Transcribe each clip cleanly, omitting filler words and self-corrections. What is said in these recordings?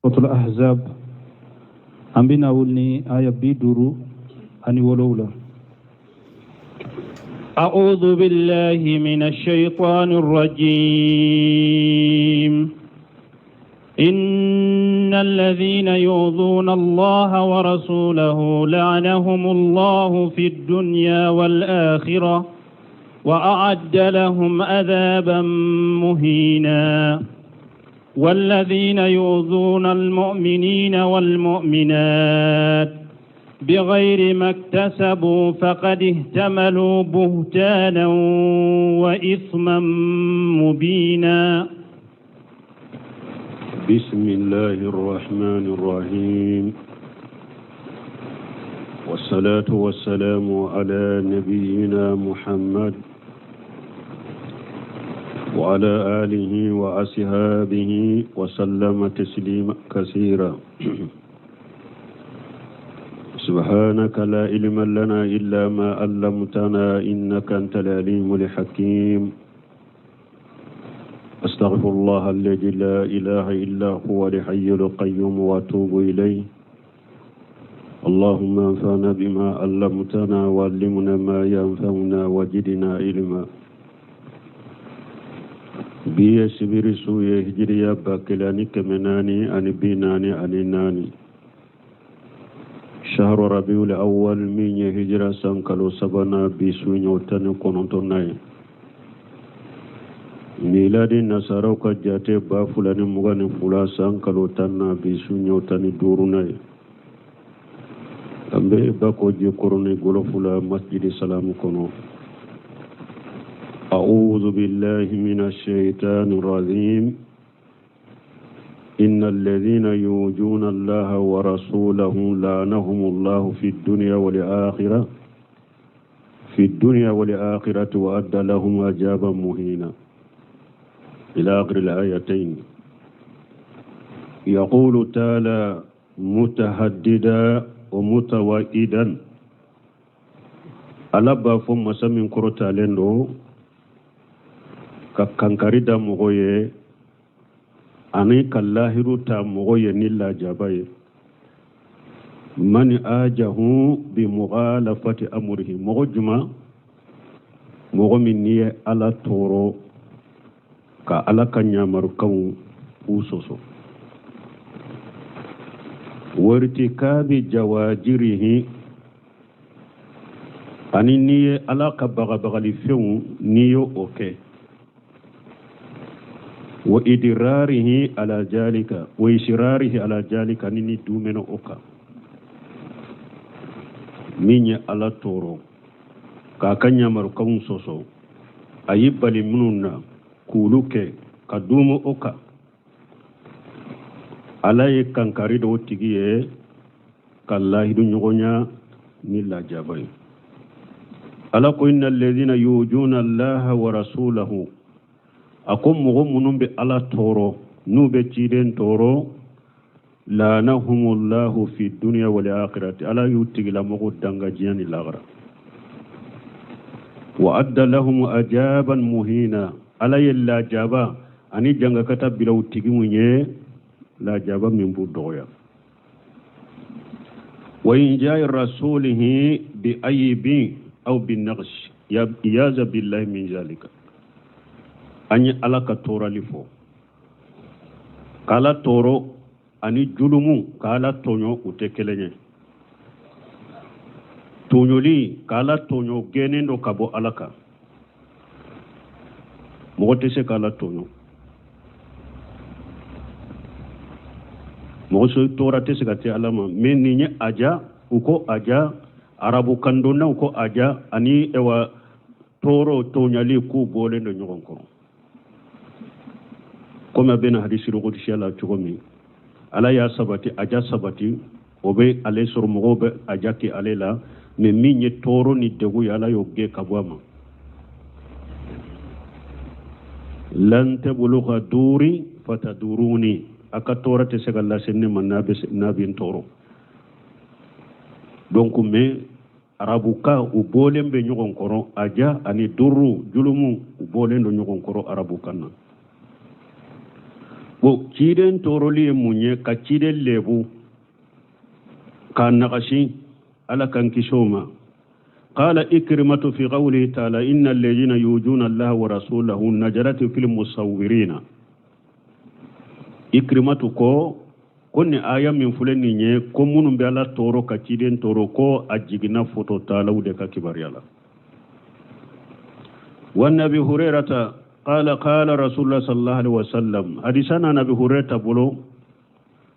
Suratul Ahzab an bɛna wuli ni aya 57. أعوذ بالله من الشيطان الرجيم إن الذين يؤذون الله ورسوله لعنهم الله في الدنيا والآخرة وأعد لهم عذابا مهينا والذين يؤذون المؤمنين والمؤمنات بغير ما اكتسبوا فقد اهتملوا بهتانا وإثما مبينا. بسم الله الرحمن الرحيم، والصلاة والسلام على نبينا محمد وعلى آله وأصحابه وسلم تسليما كثيرا. سبحانك لا علم لنا إلا ما علمتنا إنك أنت العليم الحكيم. أستغفر الله الذي لا إله إلا هو الحي القيوم وأتوب إليه. اللهم انفعنا بما علمتنا وعلمنا ما ينفعنا وزدنا علما. Bi ye sibiri su ye, hijiriya 1444, shahru rabiul awwal, min ye hijira san kalo sabanan bi su ɲɔ 19nan ye. Miladi nasaraw ka jate 2022 san kalo 10nan bi su ɲɔ 15nan ye. An bɛ Bako Jikɔrɔni Gɔlɔfu la, masjidi Salamu kɔnɔ. أعوذ بالله من الشيطان الرجيم. إن الذين يؤذون الله ورسوله لعنهم الله في الدنيا والآخرة وأعد لهم عذابا مهينا، إلى آخر الآيتين. يقول تعالى متهددا ومتوعدا. Ala b'a fɔ, masa min kɔrɔtalen don, ka kankari da mɔgɔ ye ani ka lahiru ta mɔgɔ ye ni lajaba ye. Man ajahu bi mughalafati amrihi, mɔgɔ juma, mɔgɔ min n'i ye Ala tɔɔrɔ ka Ala ka ɲamarukanw k'u sɔsɔ, wartikabi jawajirihi, ani n'i ye Ala ka bagabagalifɛnw n'i y'o o kɛ, wa idirarihi ala jalika wa israrihi ala jalika, ni ni dumɛnɛ o kan. Min ye Ala tɔɔrɔ k'a ka ɲamarukanw sɔsɔ, a y'i bali minnu na k'olu kɛ ka dumu o kan, Ala ye kankari dɔw tigi ye ka lahidu ɲɔgɔnya ni lajaba ye. Ala ko: inna alladhina yujuna Allaha wa rasulahu, a ko mɔgɔ minnu bɛ Ala tɔɔrɔ, n'u bɛ ciden tɔɔrɔ, lanahumullahu fi dunya wal akhirati, Ala y'u tigilamɔgɔ danga diɲɛ ni lagara, wa adda lahum ajaban muhina, Ala ye lajaba ani jangakata bila u tigi mun ye, lajaba min b'u dɔgɔya. Wa in jaa rasulihi bi aybin aw bi naqs, iyaza billahi min zalika. An ye Ala ka tɔɔrɔli fɔ, k'Ala tɔɔrɔ ani julumu k'Ala tɔɲɔ, u tɛ kelen ye. Tɔɲɔli, k'Ala tɔɲɔ, gɛnnen don ka bɔ Ala kan. Mɔgɔ tɛ se k'Ala tɔɲɔ, mɔgɔ so tɔɔrɔ tɛ se ka se Ala ma. Mais nin ye aja, u ko aja, arabu kandonnaw ko aja ani ewa tɔɔrɔ, tɔɲali, k'u bɔlen don ɲɔgɔn kɔrɔ, komi a bɛna hadisi qudsiya la cogo min. Ala y'a sabati, aja sabati, o bɛ ale sɔrɔ, mɔgɔw bɛ aja kɛ ale la. Mais min ye tɔɔrɔ ni degun ye, Ala y'o gɛn ka bɔ a ma. Lan tabluga duri fataduruni, a ka tɔɔrɔ tɛ se ka lase ne ma n'a bɛ n tɔɔrɔ. Donc mais arabukan, u bɔlen bɛ ɲɔgɔn kɔrɔ. Aja ani duru, julumu, u bɔlen don ɲɔgɔn kɔrɔ arabukan na. Bon, ciden tɔɔrɔli ye mun ye? Ka ciden lebu, k'a nagasi, Ala k'an kisi o ma. Qala Ikrimatu fi qawlihi ta'ala inna alladhina yujuna Allaha wa rasulahu nazalat fil musawwirina. Ikrimatu ko nin aya min filɛ nin ye, ko minnu bɛ Ala tɔɔrɔ ka ciden tɔɔrɔ, ko a jiginna fototalaw de ka kibaruya la. Wa Nabi Hurairata qala qala Rasulullah sallallahu alaihi wasallam, hadisa na Nabi Hurairata bolo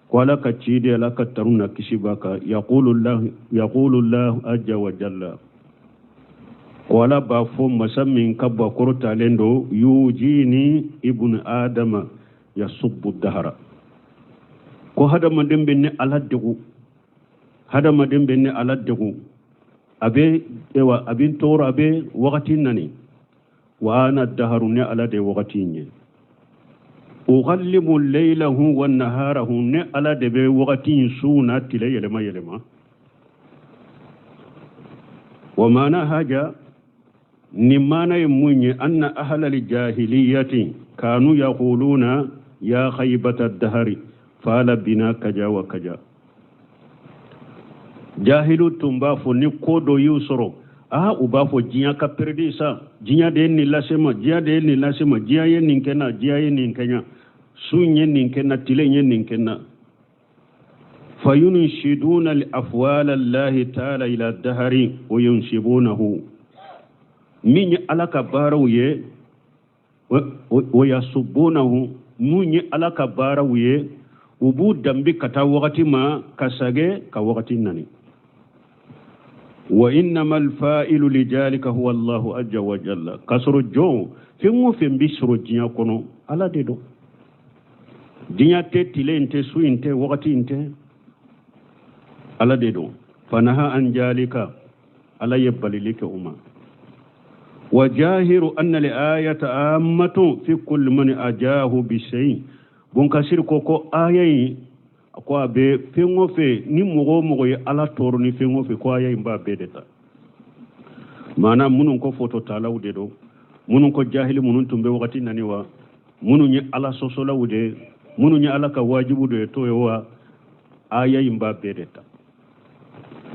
ko Ala ka ciden, Ala ka tanu na kisi b'a kan, yaqulu Allah azza wa jalla, ko Ala b'a fɔ masa min ka bɔ kɔrɔtalen don, yujini ibnu adama yasubbu dahara, ko hadamaden bɛ ne Ala degun, hadamaden bɛ ne Ala degun, a bɛ ewa a bɛ n tɔɔrɔ, a bɛ wagati nani, wa ana daharu, ne Ala de wagati in ye, ughallibu laylahu wa naharahu, ne Ala de bɛ wagati in su n'a tile yɛlɛma yɛlɛma. Wa maana haja, nin maana ye mun ye? Anna ahlal jahiliyati kanu yaquluna ya khaybata dahari fala bina kaja wa kaja. Jahilu tun b'a fɔ ni ko dɔ y'u sɔrɔ, aa, u b'a fɔ diɲɛ ka peredi sa, diɲɛ de ye nin lase ma, diɲɛ de ye nin lase ma, diɲɛ ye nin kɛ n na, diɲɛ ye nin kɛ n na, su ye nin kɛ n na, tile ye nin kɛ n na. Fayunshiduna li afwala Allahi taala ila dahari wa yunsibunahu, min ye Ala ka baaraw ye, wa yasubunahu, mun ye Ala ka baaraw ye, u b'u danbi ka taa wagati ma, ka sage ka wagati nani. Wa innama alfa'ilu lidhalika huwa Allahu azza wa jalla, k'a sɔrɔ jɔn fɛn o fɛn bɛ sɔrɔ diɲɛ kɔnɔ, Ala de don. Diɲɛ tɛ, tile in tɛ, su in tɛ, wagati in tɛ, Ala de don. Fanaha an jalika, Ala ye balili kɛ u ma. Wa jahiru anna li ayata ammatu fi kulli man ajahu bi shay. Bon, Kasir ko aya in, ko a bɛ fɛn o fɛn ni mɔgɔ o mɔgɔ ye Ala tɔɔrɔ ni fɛn o fɛn, ko aya in b'a bɛɛ de ta. Maana minnu ko fototalaw de don, minnu ko jahili minnu tun bɛ wagati nani wa, minnu ye Ala sɔsɔlaw de, minnu ye Ala ka wajibu de ye to ye wa, aya in b'a bɛɛ de ta.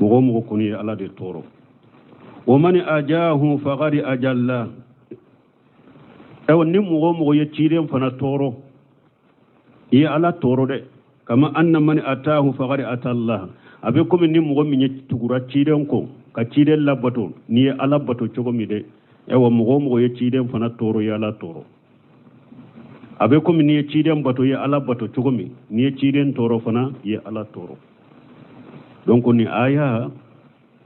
Mɔgɔ o mɔgɔ kɔni ye Ala de tɔɔrɔ, wa man ajahu faqad ajalla. Ayiwa, ni mɔgɔ o mɔgɔ ye ciden fana tɔɔrɔ, i ye Ala tɔɔrɔ dɛ. Kama anna man atahu faqad ata Allah, a bɛ komi ni mɔgɔ min ye tugura ciden kɔ ka ciden labato, n'i ye Ala bato cogo min dɛ. Ayiwa, mɔgɔ o mɔgɔ ye ciden fana tɔɔrɔ, i ye Ala tɔɔrɔ. A bɛ komi n'i ye ciden bato, i ye Ala bato cogo min, n'i ye ciden tɔɔrɔ fana, i ye Ala tɔɔrɔ. Donc nin aya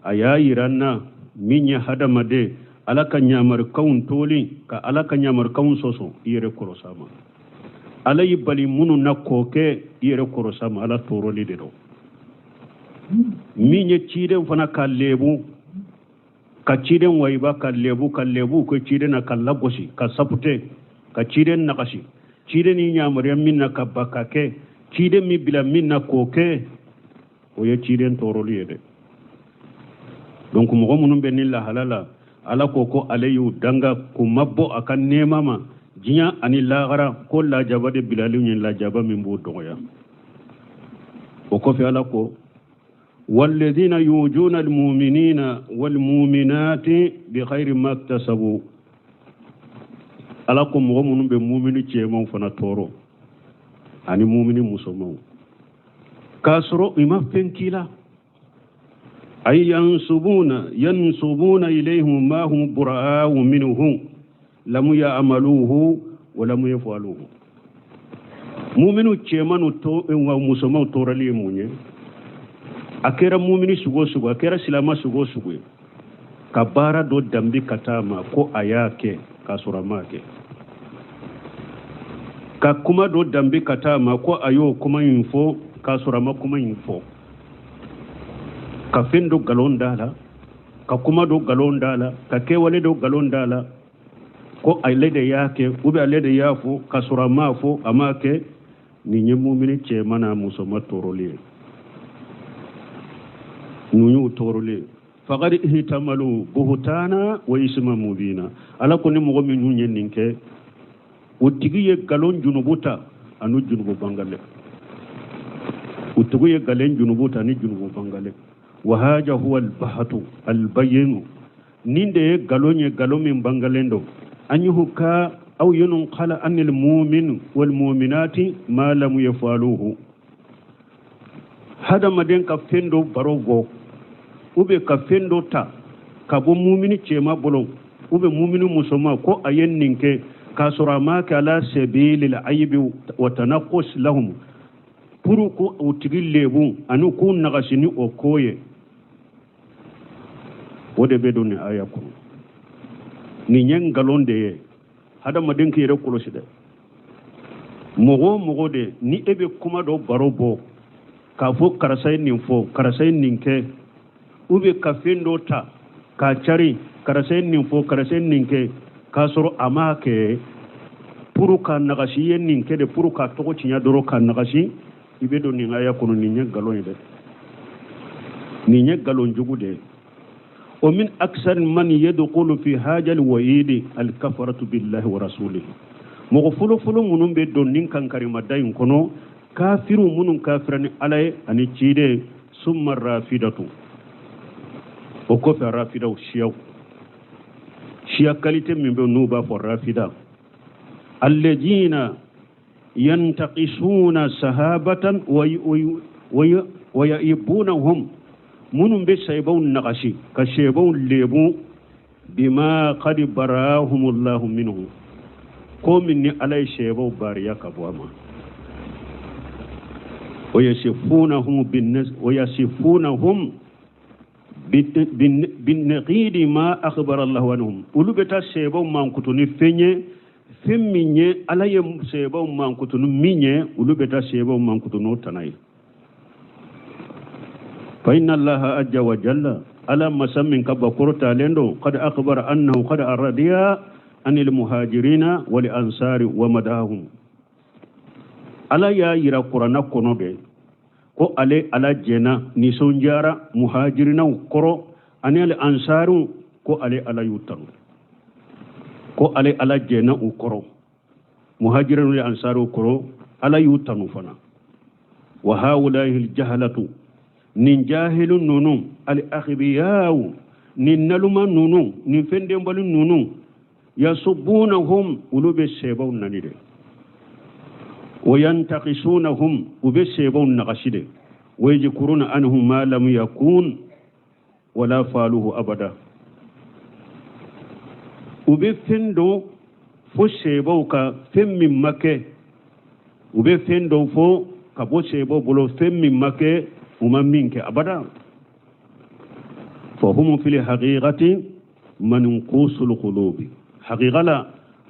a y'a yira n na min ye hadamaden Ala ka ɲamarikanw toli ka Ala ka ɲamarikanw sɔsɔ, i yɛrɛ kɔrɔsa ma. Ala y'i bali minnu na k'o kɛ, i yɛrɛ kɔrɔsa ma, Ala tɔɔrɔli de don. Min ye ciden fana ka lebu, ka ciden wayiba, ka lebu, ka lebu ko ciden na, ka lagosi, ka sapute, ka ciden nagasi, ciden ni yamaruya min na ka ba ka kɛ, ciden min bila min na k'o kɛ, o ye ciden tɔɔrɔli ye dɛ. Donc mɔgɔ minnu bɛ nin lahala la, Ala ko ale y'u danga k'u mabɔ a ka nɛɛma ma diɲɛ ani lahara, ko lajaba de bilaliw ye, lajaba min b'u dɔgɔya. O kɔfɛ, Ala ko walladhina yujuna almu'minina walmu'minati bighayri ma iktasabu. Ala ko mɔgɔ minnu bɛ mumini cɛmanw fana tɔɔrɔ ani mumini musomanw k'a sɔrɔ i ma fɛn k'i la, ay yansubuna ilayhim ma hum bura'u minhu lam ya'maluhu wa lam yaf'aluhu. Muminu cɛman to wa musomanw tɔɔrɔli ye mun ye? A kɛra mumini sugu o sugu, a kɛra silama sugu o sugu ye, ka baara dɔ danbi ka taa ma ko a y'a kɛ k'a sɔrɔ a m'a kɛ, ka kuma dɔ danbi ka taa ma ko a y'o kuma in fɔ k'a sɔrɔ a ma kuma in fɔ, ka fɛn dɔ nkalon da la, ka kuma dɔ nkalon da la, ka kɛwale dɔ nkalon da la ko ale de y'a kɛ ou bien ale de y'a fɔ k'a sɔrɔ a m'a fɔ, a m'a kɛ. Nin ye mumini cɛman n'a musoman tɔɔrɔli ye, ninnu y'u tɔɔrɔli ye. Faqad ihtamalu buhtana wa isma mubina. Ala ko ni mɔgɔ minnu ye nin kɛ, o tigi ye nkalon junubu ta. anu junubu bangale u tigiw ye galen junubu ta ni junubu bangale wa haja huwa albahatu albayinu nin de ye galon ye galon min bangalen don an yuhka aw yunqala anil mumin wal muminati ma lam yafaluhu hadamaden ka fɛn dɔ baro bɔ ou bien ka fɛn dɔ ta ka bɔ mumini cɛma bolo ou bien mumini musoma ko a ye nin kɛ k'a sɔrɔ a m'a kɛ ala sabilil ayibi wa tanaqus lahum pour ko u tigi lebu ani k'u nagasi ni o ko ye o de bɛ don nin aya kɔnɔ nin ye nkalon de ye hadamaden k'i yɛrɛ kɔlɔsi dɛ mɔgɔ o mɔgɔ de ni e bɛ kuma dɔ baro bɔ k'a fɔ karisa ye nin fɔ karisa ye nin kɛ ou bien ka fɛn dɔ ta k'a cari karisa ye nin fɔ karisa ye nin kɛ k'a sɔrɔ a m'a kɛ pour ka nagasi i ye nin kɛ de pour k'a tɔgɔ tiɲɛ dɔrɔn ka nagasi i bɛ don nin aya kɔnɔ nin ye nkalon ye dɛ nin ye nkalon jugu de ye wa min aksar man yadkhulu fi hajal wa'idi al kafaratu billahi wa rasulihi mɔgɔ fɔlɔfɔlɔ minnu bɛ don nin kankarimada in kɔnɔ kafiriw minnu kafira ni ala ye ani ciden summa rafidatu o kɔfɛ rafidaw siyaw siya kalite min bɛ n'u b'a fɔ rafida alladina yantaqisuna sahabatan wa yaibunahum minnu bɛ sahibaw nagasi ka sahibaw lebu bima qad barahumullahu minhu ko min ni ala ye sahibaw bariya ka bɔ a ma wa yasifunahum binaqidi ma akhbara Allahu anhum olu bɛ taa sahibaw mankutu ni fɛn ye fɛn min ye ala ye sahibaw mankutu ni min ye olu bɛ taa sahibaw mankutu n'o tana ye fa inna allaha azza wa jalla ala masa min ka bakɔrɔ talen don qad akhbara annahu qad radiya anil muhajirina wal ansari wa madahum ala y'a yira kuranna kɔnɔ de ko ale ala jɛna nisɔndiyara muhajirinaw kɔrɔ ani ale ansariw ko ale ala y'u tanu ko ale ala jɛna u kɔrɔ muhajirinaw ni ansariw kɔrɔ ala y'u tanu fana wa haulahi aljahalatu nin jahilu ninnu al akhbiyaw nin naluma ninnu nin fɛndenbali ninnu yasubunahum olu bɛ sahibaw nani de wa yantaqisunahum u bɛ sahibaw nagasi de wa yajkuruna anhum ma lam yakun wala faluhu abada u bɛ fɛn dɔ fɔ sahibaw kan fɛn min ma kɛ u bɛ fɛn dɔ fɔ ka bɔ sahibaw bolo fɛn min ma kɛ u ma min kɛ abada fahum fil haqiqati manqusul qulubi haqiqa la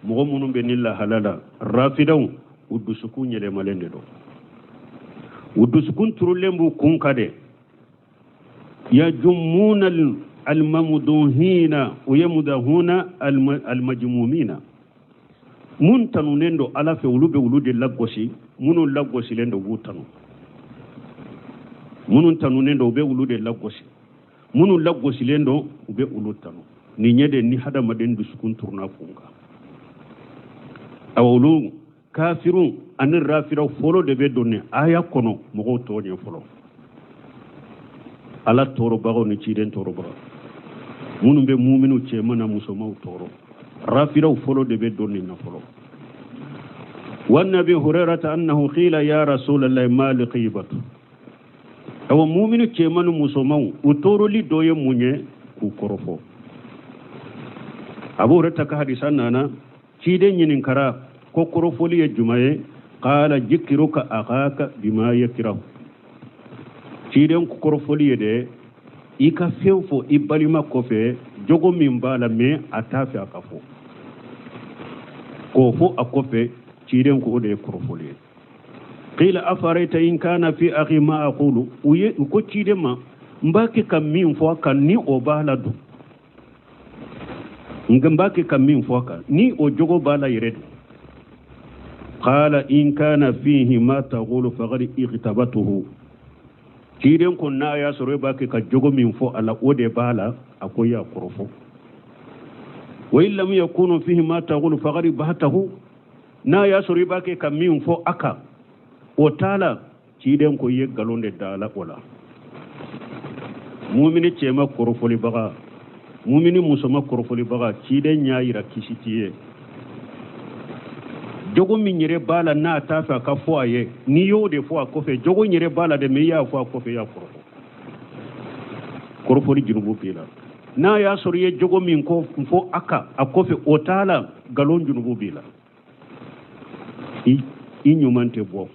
mɔgɔ minnu bɛ nin lahala la rafidaw u dusukun yɛlɛmalen de don u dusukun turulen b'u kun kan de yajummuna almamduhina wa yamdahuna almajmumina mun tanunen don ala fɛ olu bɛ olu de lagosi minnu lagosilen don u b'u tanu minnu tanunen don u bɛ olu de lagosi minnu lagosilen don u bɛ olu tanu nin ye de ni hadamaden dusukun turuna kun kan awa olu kafirun ani rafiraw fɔlɔ de bɛ don nin aya kɔnɔ mɔgɔw tɔw ɲɛ fɔlɔ ala tɔɔrɔbagaw ni ciden tɔɔrɔbagaw minnu bɛ muminu cɛman na musomanw tɔɔrɔ rafiraw fɔlɔ de bɛ don nin na fɔlɔ wa an abi hurairata annahu qila ya rasulallahi ma liqibatu awa muminu cɛman ni musomanw u tɔɔrɔli dɔ ye mun ye k'u kɔrɔfɔ abu hurairata ka hadisa nana ciden ɲininkara ko kɔrɔfɔli ye jumɛn ye qala jikiruka akhaka bima yakrahu ciden kɔrɔfɔli ye dɛ i ka fɛn fɔ i balima kɔfɛ jogo min b'a la mais a t'a fɛ a ka fɔ k'o fɔ a kɔfɛ ciden ko o de ye kɔrɔfɔli ye qila afarayta in kana fi akhi ma aqulu u ye u ko ciden ma n b'a kɛ ka min fɔ a kan ni o b'a la dun n b'a kɛ ka min fɔ a kan ni o jogo b'a la yɛrɛ dun qala in kana fihi ma taqulu faqad ightabatuhu ciden ko n'a y'a sɔrɔ e b'a kɛ ka jogo min fɔ a la o de b'a la a ko i y'a kɔrɔfɔ wa in lam yakunu fihi ma taqulu faqad bahatahu. N'a y'a sɔrɔ i b'a kɛ ka min fɔ a kan o t'a la, ciden ko i ye nkalon de da la o la. Mumini cɛma kɔrɔfɔlibaga, mumini musoma kɔrɔfɔlibaga, ciden y'a yira kisi t'i ye. Jogo min yɛrɛ b'a la n'a t'a fɛ a ka fɔ a ye, n'i y'o de fɔ a kɔfɛ, jogo yɛrɛ b'a la dɛ, mais i y'a fɔ a kɔfɛ, i y'a kɔrɔfɔ. Kɔrɔfɔli junubu b'i la. N'a y'a sɔrɔ i ye jogo min ko fɔ a kan a kɔfɛ, o t'a la, nkalon junubu b'i la. I ɲuman tɛ bɔ,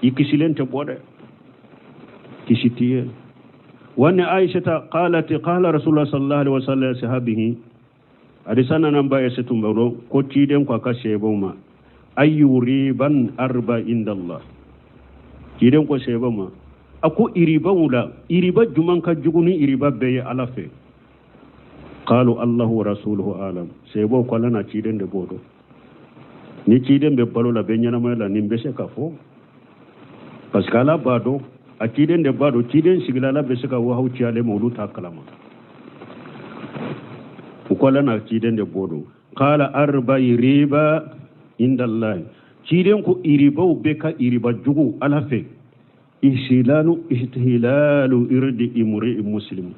i kisilen tɛ bɔ dɛ, kisi t'i ye. Wa Aishata qalat qala Rasulullah sallallahu alaihi wasallam sahabihi, hadisa nana ba ya setun baro ko ciden ko a ka sebaw ma, ayyu riban arba inda Allah. Ciden ko sebaw ma, a ko iribaw la iriba juman ka jugu ni iriba bɛɛ ye Ala fɛ? Qalu Allahu wa rasuluhu alam. Sebaw ko Ala na ciden de b'o dɔn. Ni ciden bɛ balo la, bɛ ɲɛnamaya la, nin bɛ se ka fɔ parce que Ala b'a dɔn, a ciden de b'a dɔn. Ciden sigila, Ala bɛ se ka wahaw ci ale ma, olu t'a kalama. U ko Ala n'a ciden de b'o dɔn. Qala arba iriba inda Allah. Ciden ko iribaw bɛ ka iriba jugu Ala fɛ. Ihsilalu ihtilalu irdi imri muslim,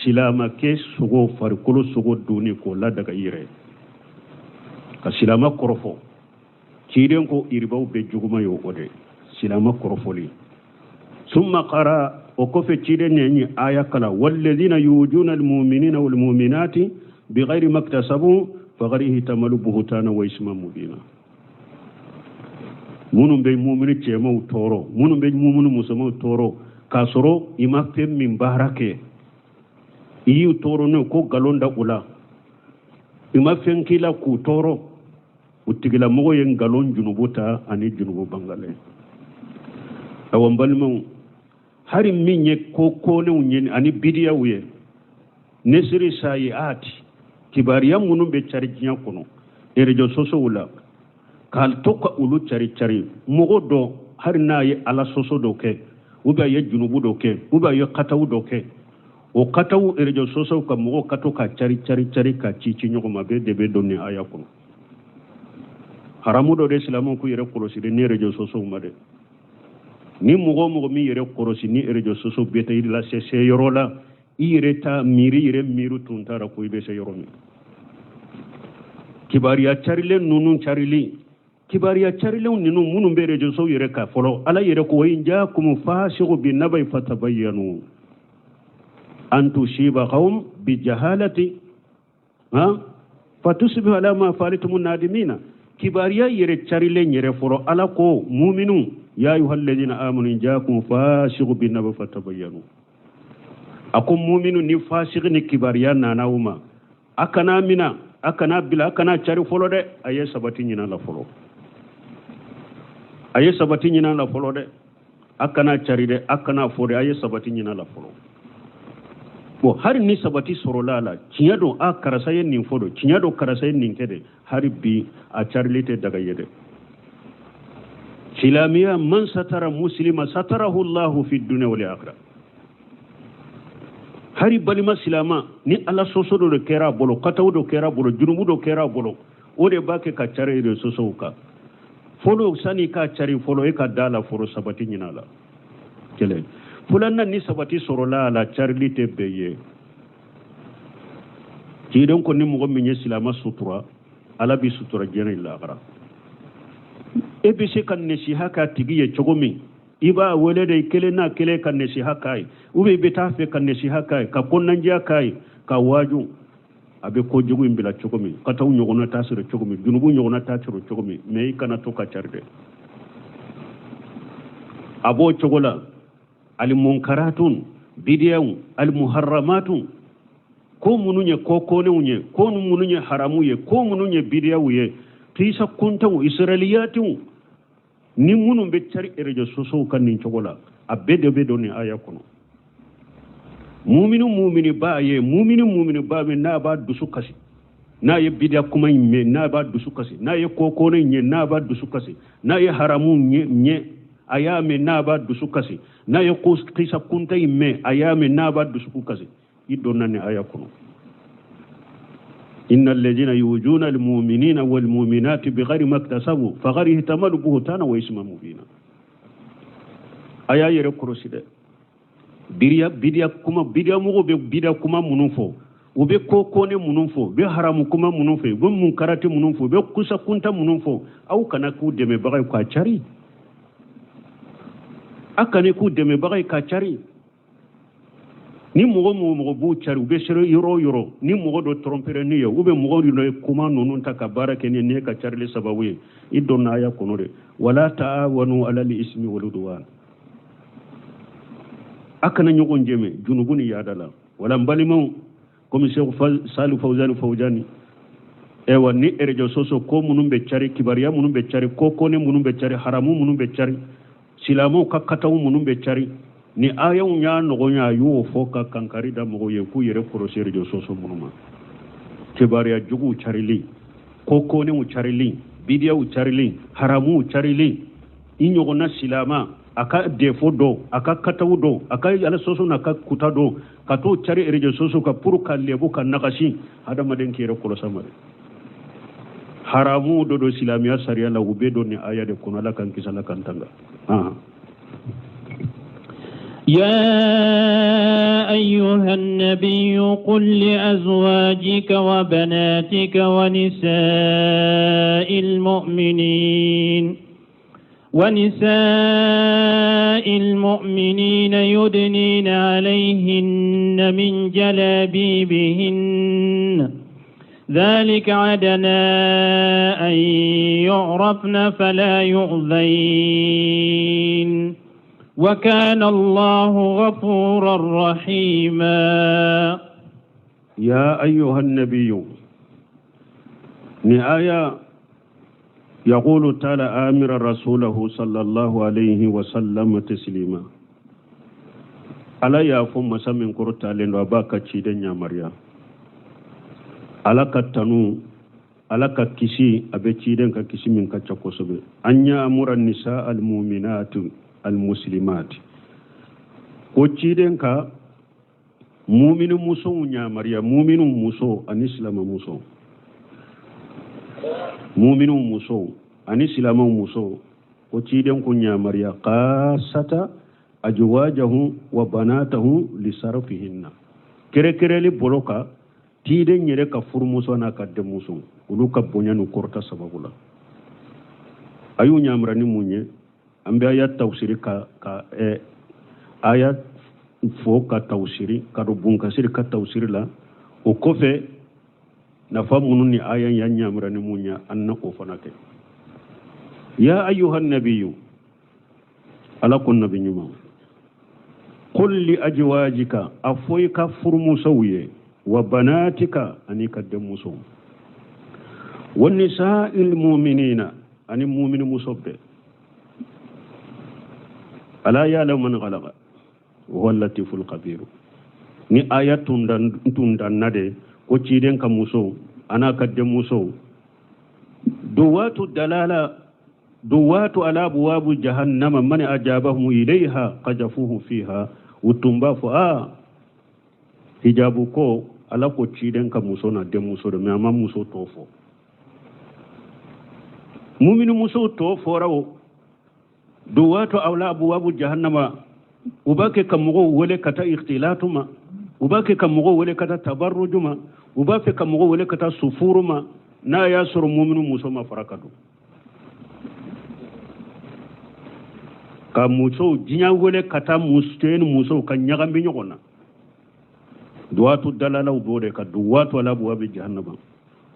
silamakɛ sogo, farikolo sogo dunni k'o ladaga i yɛrɛ ka silama kɔrɔfɔ. Ciden ko iribaw bɛ juguma ye o de silama kɔrɔfɔli. Summa qara, o kɔfɛ ciden ne ye aya kala, walladhina yujuna almu'minina walmu'minati bighayri maktasabu faqad ihtamalu buhtana wa isman mubina. Minnu bɛ mumini cɛmaw tɔɔrɔ, minnu bɛ mumini musomaw tɔɔrɔ k'a sɔrɔ i ma fɛn min baara kɛ, i y'u tɔɔrɔ n'o ko nkalon da u la, i ma fɛn k'i la k'u tɔɔrɔ, o tigilamɔgɔ ye nkalon junubu ta ani junubu bangalen. Awa n balimaw, hali min ye ko konenw ye ani bidiyaw ye, nesiri sayiati, kibariya minnu bɛ cari diɲɛ kɔnɔ réseaux sociaux la, k'a to ka olu cari cari, mɔgɔ dɔ hali n'a ye Ala sɔsɔ dɔ kɛ, ou bien a ye junubu dɔ kɛ, ou bien a ye kataw dɔ kɛ, o kataw réseaux sociaux ka mɔgɔw ka to ka cari cari cari ka ci ci ɲɔgɔn ma, bɛɛ de bɛ don nin aya kɔnɔ. Haramu dɔ de silamɛw k'u yɛrɛ kɔlɔsi de ni réseaux sociaux ma dɛ. Ni mɔgɔ o mɔgɔ min yɛrɛ kɔlɔsi ni réseaux sociaux bɛɛ tɛ i lase se yɔrɔ la, i yɛrɛ ta miiri, yɛrɛ miiri tun t'a la ko i bɛ se yɔrɔ min. Kibariya carilen ninnu carili, kibariya carilenw ninnu minnu bɛ réseaux sociaux yɛrɛ kan fɔlɔ, Ala yɛrɛ ko in jaakum fasiqu bi nabai fatabayyanu an tusiba qawm bi jahalati ha fatusbihu ala ma fa'altum nadimina. Kibariya yɛrɛ carilen yɛrɛ fɔlɔ, Ala ko muminu ya ayyuhalladhina amanu in jaakum fasiqu bi nabai fatabayyanu. A ko muminu, ni fasiki ni kibariya nana u ma, a kana mina, a kana bila, a kana cari fɔlɔ dɛ, a ye sabati ɲin'a la fɔlɔ, a ye sabati ɲin'a la fɔlɔ dɛ, a kana cari dɛ, a kana fɔ dɛ, a ye sabati ɲin'a la fɔlɔ. Bon, hali ni sabati sɔrɔla a la, tiɲɛ don, a karisa ye nin fɔ don, tiɲɛ don, karisa ye nin kɛ dɛ, hali bi a carili tɛ daga ye dɛ. Silamɛya, man satara muslima satarahu Allahu fi dunya wal akhirah. Hari balima silama, ni Ala sɔsɔ dɔ de kɛra a bolo, kataw dɔ kɛra a bolo, junubu dɔ kɛra a bolo, o de b'a kɛ ka cari réseaux sociaux kan fɔlɔ. Sani k'a cari fɔlɔ, e ka da la fɔlɔ, sabati ɲin'a la. Kelen filanan, ni sabati sɔrɔla a la, carili tɛ bɛn ye. Ciden ko ni mɔgɔ min ye silama sutura, Ala b'i sutura diɲɛ ni lahara. E bɛ se ka nasiha k'a tigi ye cogo min, i b'a wele de kelen n'a kelen ka nasiha k'a ye, ou bien i bɛ taa fɛ ka nasiha k'a ye, ka kɔnɔnajɛya k'a ye, ka waaju a bɛ kojugu in bila cogo min, ka taa ɲɔgɔnna t'a sɔrɔ cogo min, junubu ɲɔgɔnna t'a sɔrɔ cogo min, mais i kana to ka cari dɛ. A b'o cogo la, alimunkaratun, bidiyaw, alimuharramatun, ko minnu ye ko konenw ye, ko minnu ye haramu ye, ko minnu ye bidiyaw ye, kisa kuntanw, israiliyatiw, ni minnu bɛ cari réseaux sociaux kan nin cogo la, a bɛɛ de bɛ don nin aya kɔnɔ. Mumini mumini ba ye, mumini mumini ba min n'a b'a dusu kasi n'a ye bidiya kuma in mɛn, n'a b'a dusu kasi n'a ye ko kone in ye, n'a b'a dusu kasi n'a ye haramu ɲɛ a y'a mɛn, n'a b'a dusu kasi n'a ye ko kisa kunta in mɛn, a y'a mɛn, n'a b'a dusu kasi, i donna nin aya kɔnɔ. Inna alladhina yujuna almu'minina walmu'minati bighayri maktasabu faqad ihtamalu buhtana wa isma mubina. A y'a yɛrɛ kɔlɔsi dɛ. Bidiya bidiya kuma, bidiya mɔgɔw bɛ bidiya kuma minnu fɔ, u bɛ ko kɔni minnu fɔ, u bɛ haramu kuma minnu fɔ, u bɛ munkarati minnu fɔ, u bɛ kusa kunta minnu fɔ, aw kana k'u dɛmɛbaga ye k'a cari. A kana k'u dɛmɛbaga ye k'a cari. Ni mɔgɔ mɔgɔ b'u cari, u bɛ sere yɔrɔ o yɔrɔ, ni mɔgɔ dɔ trɔnpere n'u ye, u bɛ mɔgɔ dɔ ye kuma ninnu ta ka baara kɛ ni nin ye ka carili sababu ye, i donna aya kɔnɔ de. Wala taawanu alal ismi wal udwan, a kana ɲɔgɔn dɛmɛ junubu ni yaada la. Wala n balimaw, komi Seku Salu Fawzani Fawzani, ewa ni réseaux sociaux ko minnu bɛ cari, kibaruya minnu bɛ cari, ko kɔni minnu bɛ cari, haramu minnu bɛ cari, silamɛw ka kataw minnu bɛ cari, ni ayaw y'a nɔgɔya, a y'o fɔ ka kankari da mɔgɔw ye k'u yɛrɛ kɔlɔsi réseaux sociaux minnu ma. Kibaruya juguw carili, ko kɔniw carili, bidiyaw carili, haramuw carili, i ɲɔgɔnna silama a ka défaut dɔ, a ka kataw dɔ, a ka ala sɔsɔ n'a ka kuta dɔ, ka t'o cari réseaux sociaux kan pour ka lebu ka nagasi. Hadamaden k'i yɛrɛ kɔlɔsi a ma dɛ. Haramu dɔ don silamɛya sariya la, u bɛ don ni aya de kɔnɔ. Ala k'an kisi, Ala k'an tanga. يا أيها النبي قل لأزواجك وبناتك ونساء المؤمنين يدنين عليهن من جلابيبهن ذلك أدنى أن يعرفن فلا يؤذين وكان الله غفورا رحيما. يا أيها النبي، نهاية يقول تعالى آمر رسوله صلى الله عليه وسلم تسليما. Ala y'a fɔ masa min kɔrɔtalen don, a b'a ka ciden yamaruya. Ala ka tanu, Ala ka kisi, a bɛ ciden ka kisi min ka ca kosɛbɛ. An ya'mura nisa almuminatu almuslimat, ko ciden ka mumini musow yamaruya, muminu muso ani silama muso, muminu muso ani silamaw muso, ko ciden k'u yamaruya kasata ajwajahu wa banatahu lisarfihinna, kɛrɛkɛrɛli bolo ka ciden yɛrɛ ka furumuso n'a ka denmuso, olu ka bonya n'u kɔrɔta sababu la. A y'u yamaruya ni mun ye? An bɛ aya tawsiri ka aya fɔ ka tawsiri ka don bunkasiri ka tawsiri la. O kɔfɛ, nafa minnu ni aya y'a yamaruya ni mun ye, an na o fana kɛ. Ya ayuha nabiyu, Ala ko nabi ɲuman, qul li ajwajika, a fɔ i ka furumusow ye, wa banatika, ani ka denmusow, wa nisa'il mu'minina, ani mumini muso bɛɛ. Ala ya'lamu man khalaqa wa huwa latiful khabir. Ni aya tun danna de ko ciden ka muso an'a ka denmuso, duwatu dalala duwatu ala abwabu jahannama man ajabahum ilayha qajafuhu fiha, u tun b'a fɔ a hijabu ko Ala ko ciden ka muso n'a denmuso de, mais a ma muso tɔ fɔ. Mumini muso tɔ fɔra o duwatu ala abwabu jahannama, u b'a kɛ ka mɔgɔw wele ka taa ikhtilatu ma, u b'a kɛ ka mɔgɔw wele ka taa tabarruju ma, u b'a fɛ ka mɔgɔw wele ka taa sufuru ma, n'a y'a sɔrɔ mumini muso ma fara ka don ka musow diɲɛ wele ka taa cɛ ni musow ka ɲagami ɲɔgɔn na. Duwatu dalalaw b'o de ka duwatu ala abwabi jahannama,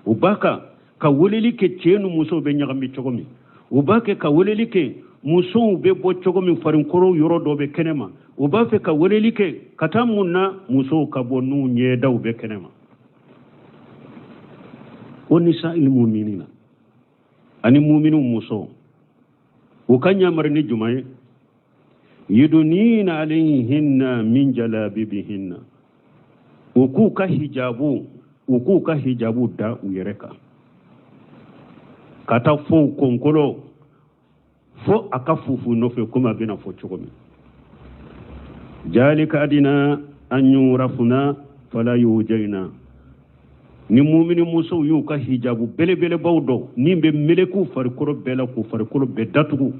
u b'a kan ka weleli kɛ cɛ ni musow bɛ ɲagami cogo min, u b'a kɛ ka weleli kɛ musow bɛ bɔ cogo min, farinkoro yɔrɔ dɔ bɛ kɛnɛma, u b'a fɛ ka weleli kɛ ka taa mun na, musow ka bɔ n'u ɲɛdaw bɛ kɛnɛma. O nisa'il mu'minina, ani muminu muso, u ka ɲamari ni jumɛn ye? Yudunina alayhinna min jalabibihinna, u k'u ka hijabu, u k'u ka hijabu da u yɛrɛ kan ka taa fo u kɔnkolo, fo a ka fufu nɔfɛ, komi a bɛna fɔ cogo min. Jalika adina an yurafuna fala yujayna. Ni mumini musow y'u ka hijabu belebelebaw don min bɛ meleke u farikolo bɛɛ la k'u farikolo bɛɛ datugu,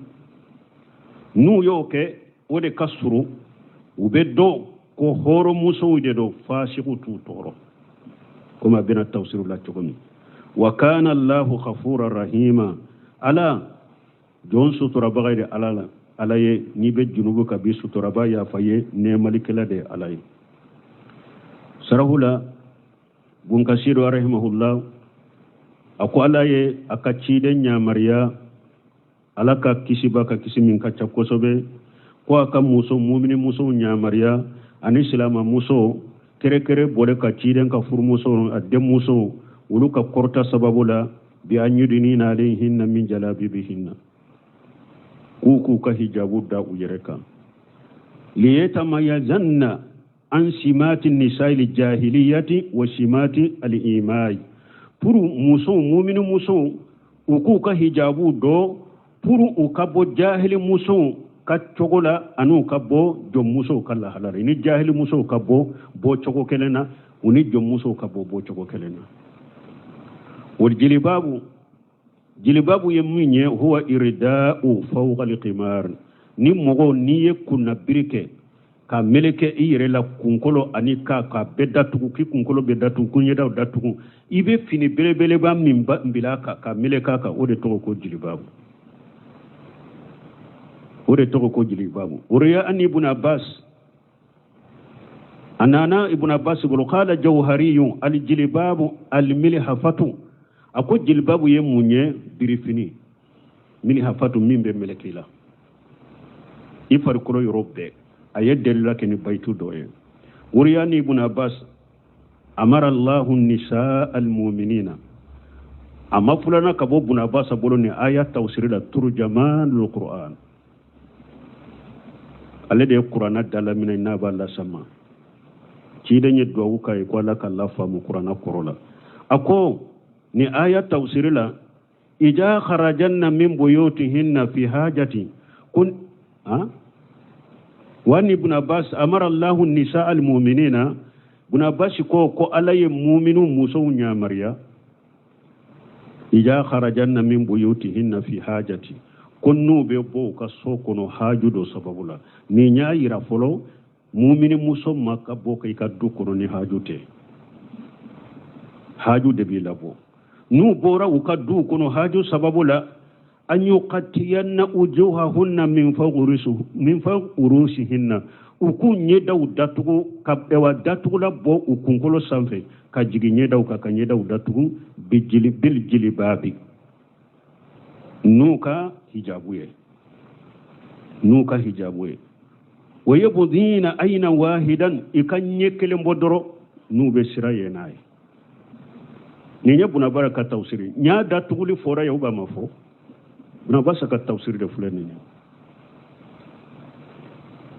n'u y'o kɛ, o de ka surun, u bɛ dɔn ko hɔrɔnmusow de don, fasigiw t'u tɔɔrɔ, komi a bɛna tafsiriw la cogo min. Wa kana Allahu ghafura rahima, Ala jɔn suturabaga de Ala la. Ala ye n'i bɛ junubu kan, b'i sutura, b'a yafa ye, nɛɛmalikɛla de ye Ala ye. Sarahu la, Bun Kasiru rahimahullah a ko Ala ye a ka ciden yamaruya, Ala ka kisi b'a kan, kisi min ka ca kosɛbɛ, ko a ka muso mumini musow yamaruya ani silama muso kɛrɛkɛrɛ bɔlen ka ciden ka furumuso, a denmuso, olu ka kɔrɔta sababu la, bi an yudinina alayhinna min jalabibihinna, k'u k'u ka hijabu da u yɛrɛ kan, liyatamayazanna an simati nisail jahiliyati wa simati al-imai, pour musow, mumini musow, u k'u ka hijabu don pour u ka bɔ jahili musow ka cogo la ani u ka bɔ jɔnmusow ka lahala la. Ni jahili musow ka bɔ bɔ cogo kelen na, u ni jɔnmusow ka bɔ bɔ cogo kelen na. Wal jilibabu, jilibabu ye min ye, huwa irda'u fawqa al-qimar, ni mɔgɔ n'i ye kunnabiri kɛ ka meleke i yɛrɛ la, kunkolo ani ka ka bɛɛ datugu, k'i kunkolo bɛɛ datugu, k'u ɲɛdaw datugu, i bɛ fini belebeleba min bila ka ka meleke a kan, o de tɔgɔ ko jilibabu, o de tɔgɔ ko jilibabu. Ruwiya an Ibn Abbas, a nana Ibn Abbas bolo, qala jawhariyu aljilibabu almilhafatu, a ko jilibabu ye mun ye? Birifini, milhafatu, min bɛ meleke i la i farikolo yɔrɔ bɛɛ. A ye delila kɛ ni bayitu dɔ ye. Ruwiya an Ibn Abbas amara Allahu nisa almuminina, a ma fulana ka bɔ Bun Abbas bolo ni aya tafsiri la, turjamanul Qur'an, ale de ye kuranna dalaminɛ n'a b'a lasama. Ciden ye duwawu k'a ye ko Ala ka lafaamu kuranna kɔrɔ la. A ko ni aya tafsiri la, ija kharajanna min buyutihinna fi hajati kun ha wa ni Ibn Abbas amara Allahu nisa almuminina, Ibn Abbas ko Ala ye muminu musow yamaruya, ija kharajanna min buyutihinna fi hajati, ko n'u bɛ bɔ u ka so kɔnɔ haju dɔ sababu la. Nin y'a yira fɔlɔ mumini muso ma ka bɔ i ka du kɔnɔ ni haju tɛ, haju de b'i labɔ. N'u bɔra u ka du kɔnɔ haju sababu la, an yuqatiyanna wujuhahunna min fawqi urusihinna, u k'u ɲɛdaw datugu, ka ewa datugula bɔ u kunkolo sanfɛ ka jigin ɲɛdaw kan, ka ɲɛdaw datugu bil jilibabi, n'u ka hijabu ye, n'u ka hijabu ye. Wa yubdina ayna wahidan, i ka ɲɛ kelen bɔ dɔrɔn n'u bɛ sira ye n'a ye. Nin ye Bun Abbas ka tafsiri. Ɲa datuguli fɔra ye, u b'a ma fɔ Bun Abbas ka tafsiri de filɛ nin ye.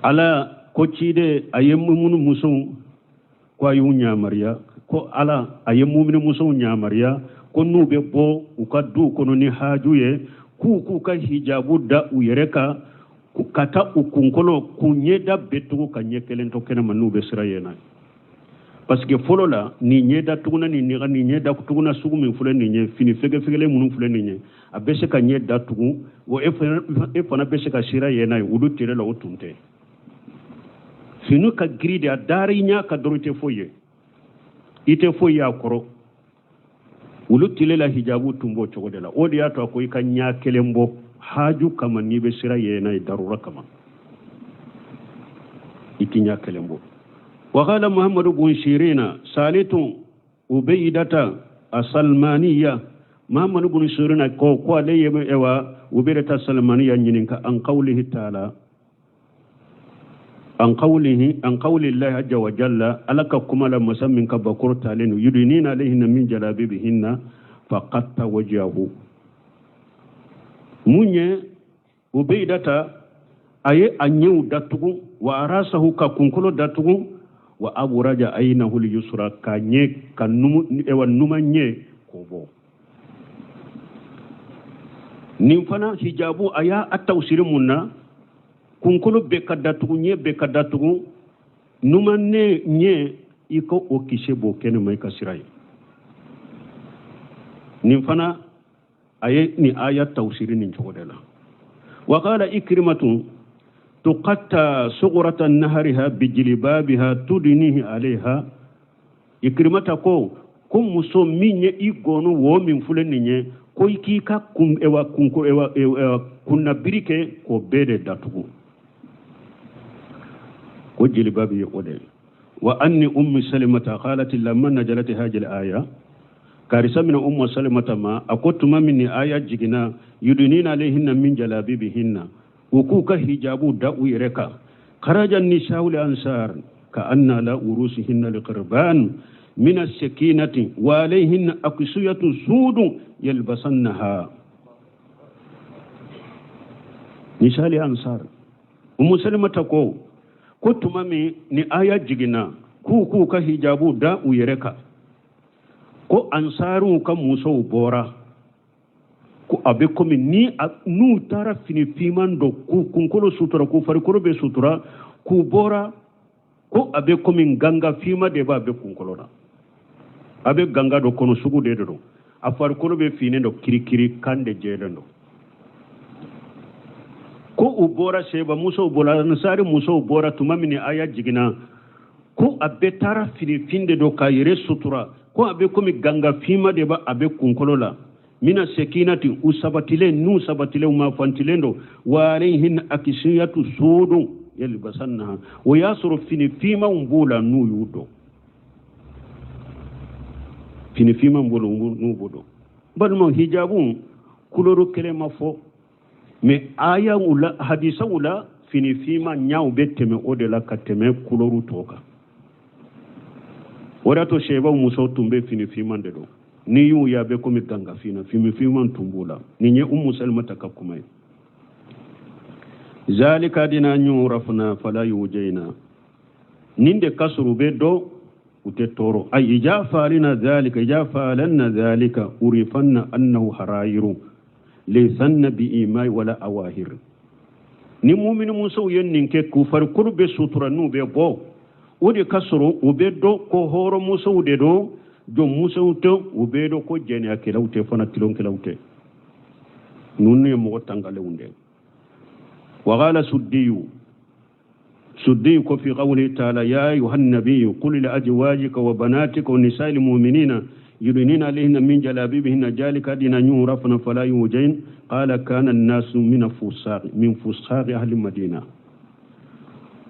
Ala ko ciden a ye mumunu musow ko a y'u yamaruya, ko Ala a ye mumini musow yamaruya ko n'u bɛ bɔ u ka duw kɔnɔ ni haju ye, k'u k'u ka hijabu da u yɛrɛ kan ka taa u kunkolo k'u ɲɛda bɛɛ tugu ka ɲɛ kelen to kɛnɛma n'u bɛ sira ye n'a ye. Parce que fɔlɔ la, nin ɲɛda tuguna, nin nin ɲɛda tuguna sugu min filɛ nin ye, fini fɛgɛfɛgɛlen minnu filɛ nin ye, a bɛ se ka ɲɛ datugu wa e fana bɛ se ka sira ye n'a ye. Olu tile la o tun tɛ. Fini ka giri de, a dara i ɲɛ kan dɔrɔn, i tɛ foyi ye, i tɛ foyi ye a kɔrɔ. Olu tile la hijabu tun b'o cogo de la. O de y'a to a ko i ka ɲɛ kelen bɔ haju kama n'i bɛ sira ye n'a ye, darura kama, i tɛ ɲɛ kelen bɔ. Wa qala Muhammadu bun Sirina salitu Ubaydata asalmaniya, Muhammadu bun Sirina ko ale ye ewa Ubaydata Salmaniya ɲininka an qawlihi ta'ala, an qawlihi, an qawli llahi azza wa jalla, Ala ka kuma la, masa min ka bakoro talen don, yudinina alayhinna min jalabibihinna faqatta wajhahu. Mun ye Ubaydata a ye a ɲɛw datugu, wa arasahu, ka kunkolo datugu, wa abraja aynahu yusra, ka ɲɛ ka numu ewa numa ɲɛ k'o bɔ. Nin fana hijabu a y'a tafsiri mun na? Kunkolo bɛɛ ka datugu, ɲɛ bɛɛ ka datugu, numa ne ɲɛ i ka o kisɛ bɔ kɛnɛma i ka sira ye. Nin fana a ye nin aya tawsiri nin cogo de la. Wa qala ikrimatu tuqatta sugurata nahariha bijilibabiha tudinihi alayha. Ikrimata ko ko muso min ye i gɔnɔ wo min filɛ nin ye, ko i k'i ka kun ewa kunko ewa ewa kunnabiri kɛ k'o bɛɛ de datugu, ko jilibabi ye o de ye. Wa anni ummi salimata qalat lamma najalat hadhihi al-aya, karisa mina ummu salimata ma a ko tuma min ni aya jiginna, yudunina alayhinna min jalabibihinna, u k'u ka hijabu da u yɛrɛ kan, kharaja nisa'u ansar ka anna la urusihinna liqirban min as-sakinati wa alayhinna aqsiyatu sudu yalbasannaha. Nisa'u ansar, ummu salimata ko ko tuma min ni aya jiginna k'u k'u ka hijabu da u yɛrɛ kan, ko ansaruw ka musow bɔra, ko a bɛ komi ni n'u taara fini finman dɔ k'u kunkolo sutura, k'u farikolo bɛ sutura, k'u bɔra, ko a bɛ komi ganga finma de b'a bɛ kunkolo la, a bɛ ganga dɔ kɔnɔ sugu de don, a farikolo bɛ finnen don kirikiri, kan de jɛlen don. Ko u bɔra, seba musow bɔra, ansari musow bɔra tuma min ni aya jiginna, ko a bɛɛ taara fini fin de don k'a yɛrɛ sutura, ko a bɛ komi ganga finma de b'a a bɛ kunkolo la, mina sekinati, u sabatilen, n'u sabatilen, u ma fantilen don, wa alayhin akisiyatu sudun yalbasannaha, o y'a sɔrɔ fini finmanw b'u la n'u y'u don, fini finman b'u la n'u b'u don. Balimaw, hijabu kuloro kelen ma fɔ, mais ayaw la, hadisaw la, fini finman ɲaw bɛ tɛmɛ o de la ka tɛmɛ kuloru tɔ kan. O de y'a to sɛbaw musow tun bɛ fini finman de don, n'i y'u ye a bɛ komi ganga finna, fini finman tun b'u la. Nin ye umu salimata ka kuma ye. Zalika adina an yurafna fala yujayna, nin de ka sɔrɔ u bɛ dɔn, u tɛ tɔɔrɔ. Ay ija faalina zalika, ija faalanna zalika urifanna annahu harayiru laysanna bi imai wala awahir. Ni mumini musow ye nin kɛ k'u farikolo bɛ sutura n'u bɛ bɔ, o de ka sɔrɔ u bɛ dɔn ko hɔrɔnmusow de don, jɔnmusow tɛ, u bɛ dɔn ko jɛnɛyakɛlaw tɛ fana, tulonkɛlaw tɛ. Ninnu ye mɔgɔ tangalenw de ye. Wa qala suddiyu, suddiyu ko fi qawlihi ta'ala ya ayuha nabiyyu qul li azwajika wa banatika wa nisa'il mu'minina yudnina alayhinna min jalabibihinna jalika adina yurafna fala yujayn. Qala kana an-nasu min fusaq min fusaq ahli madina.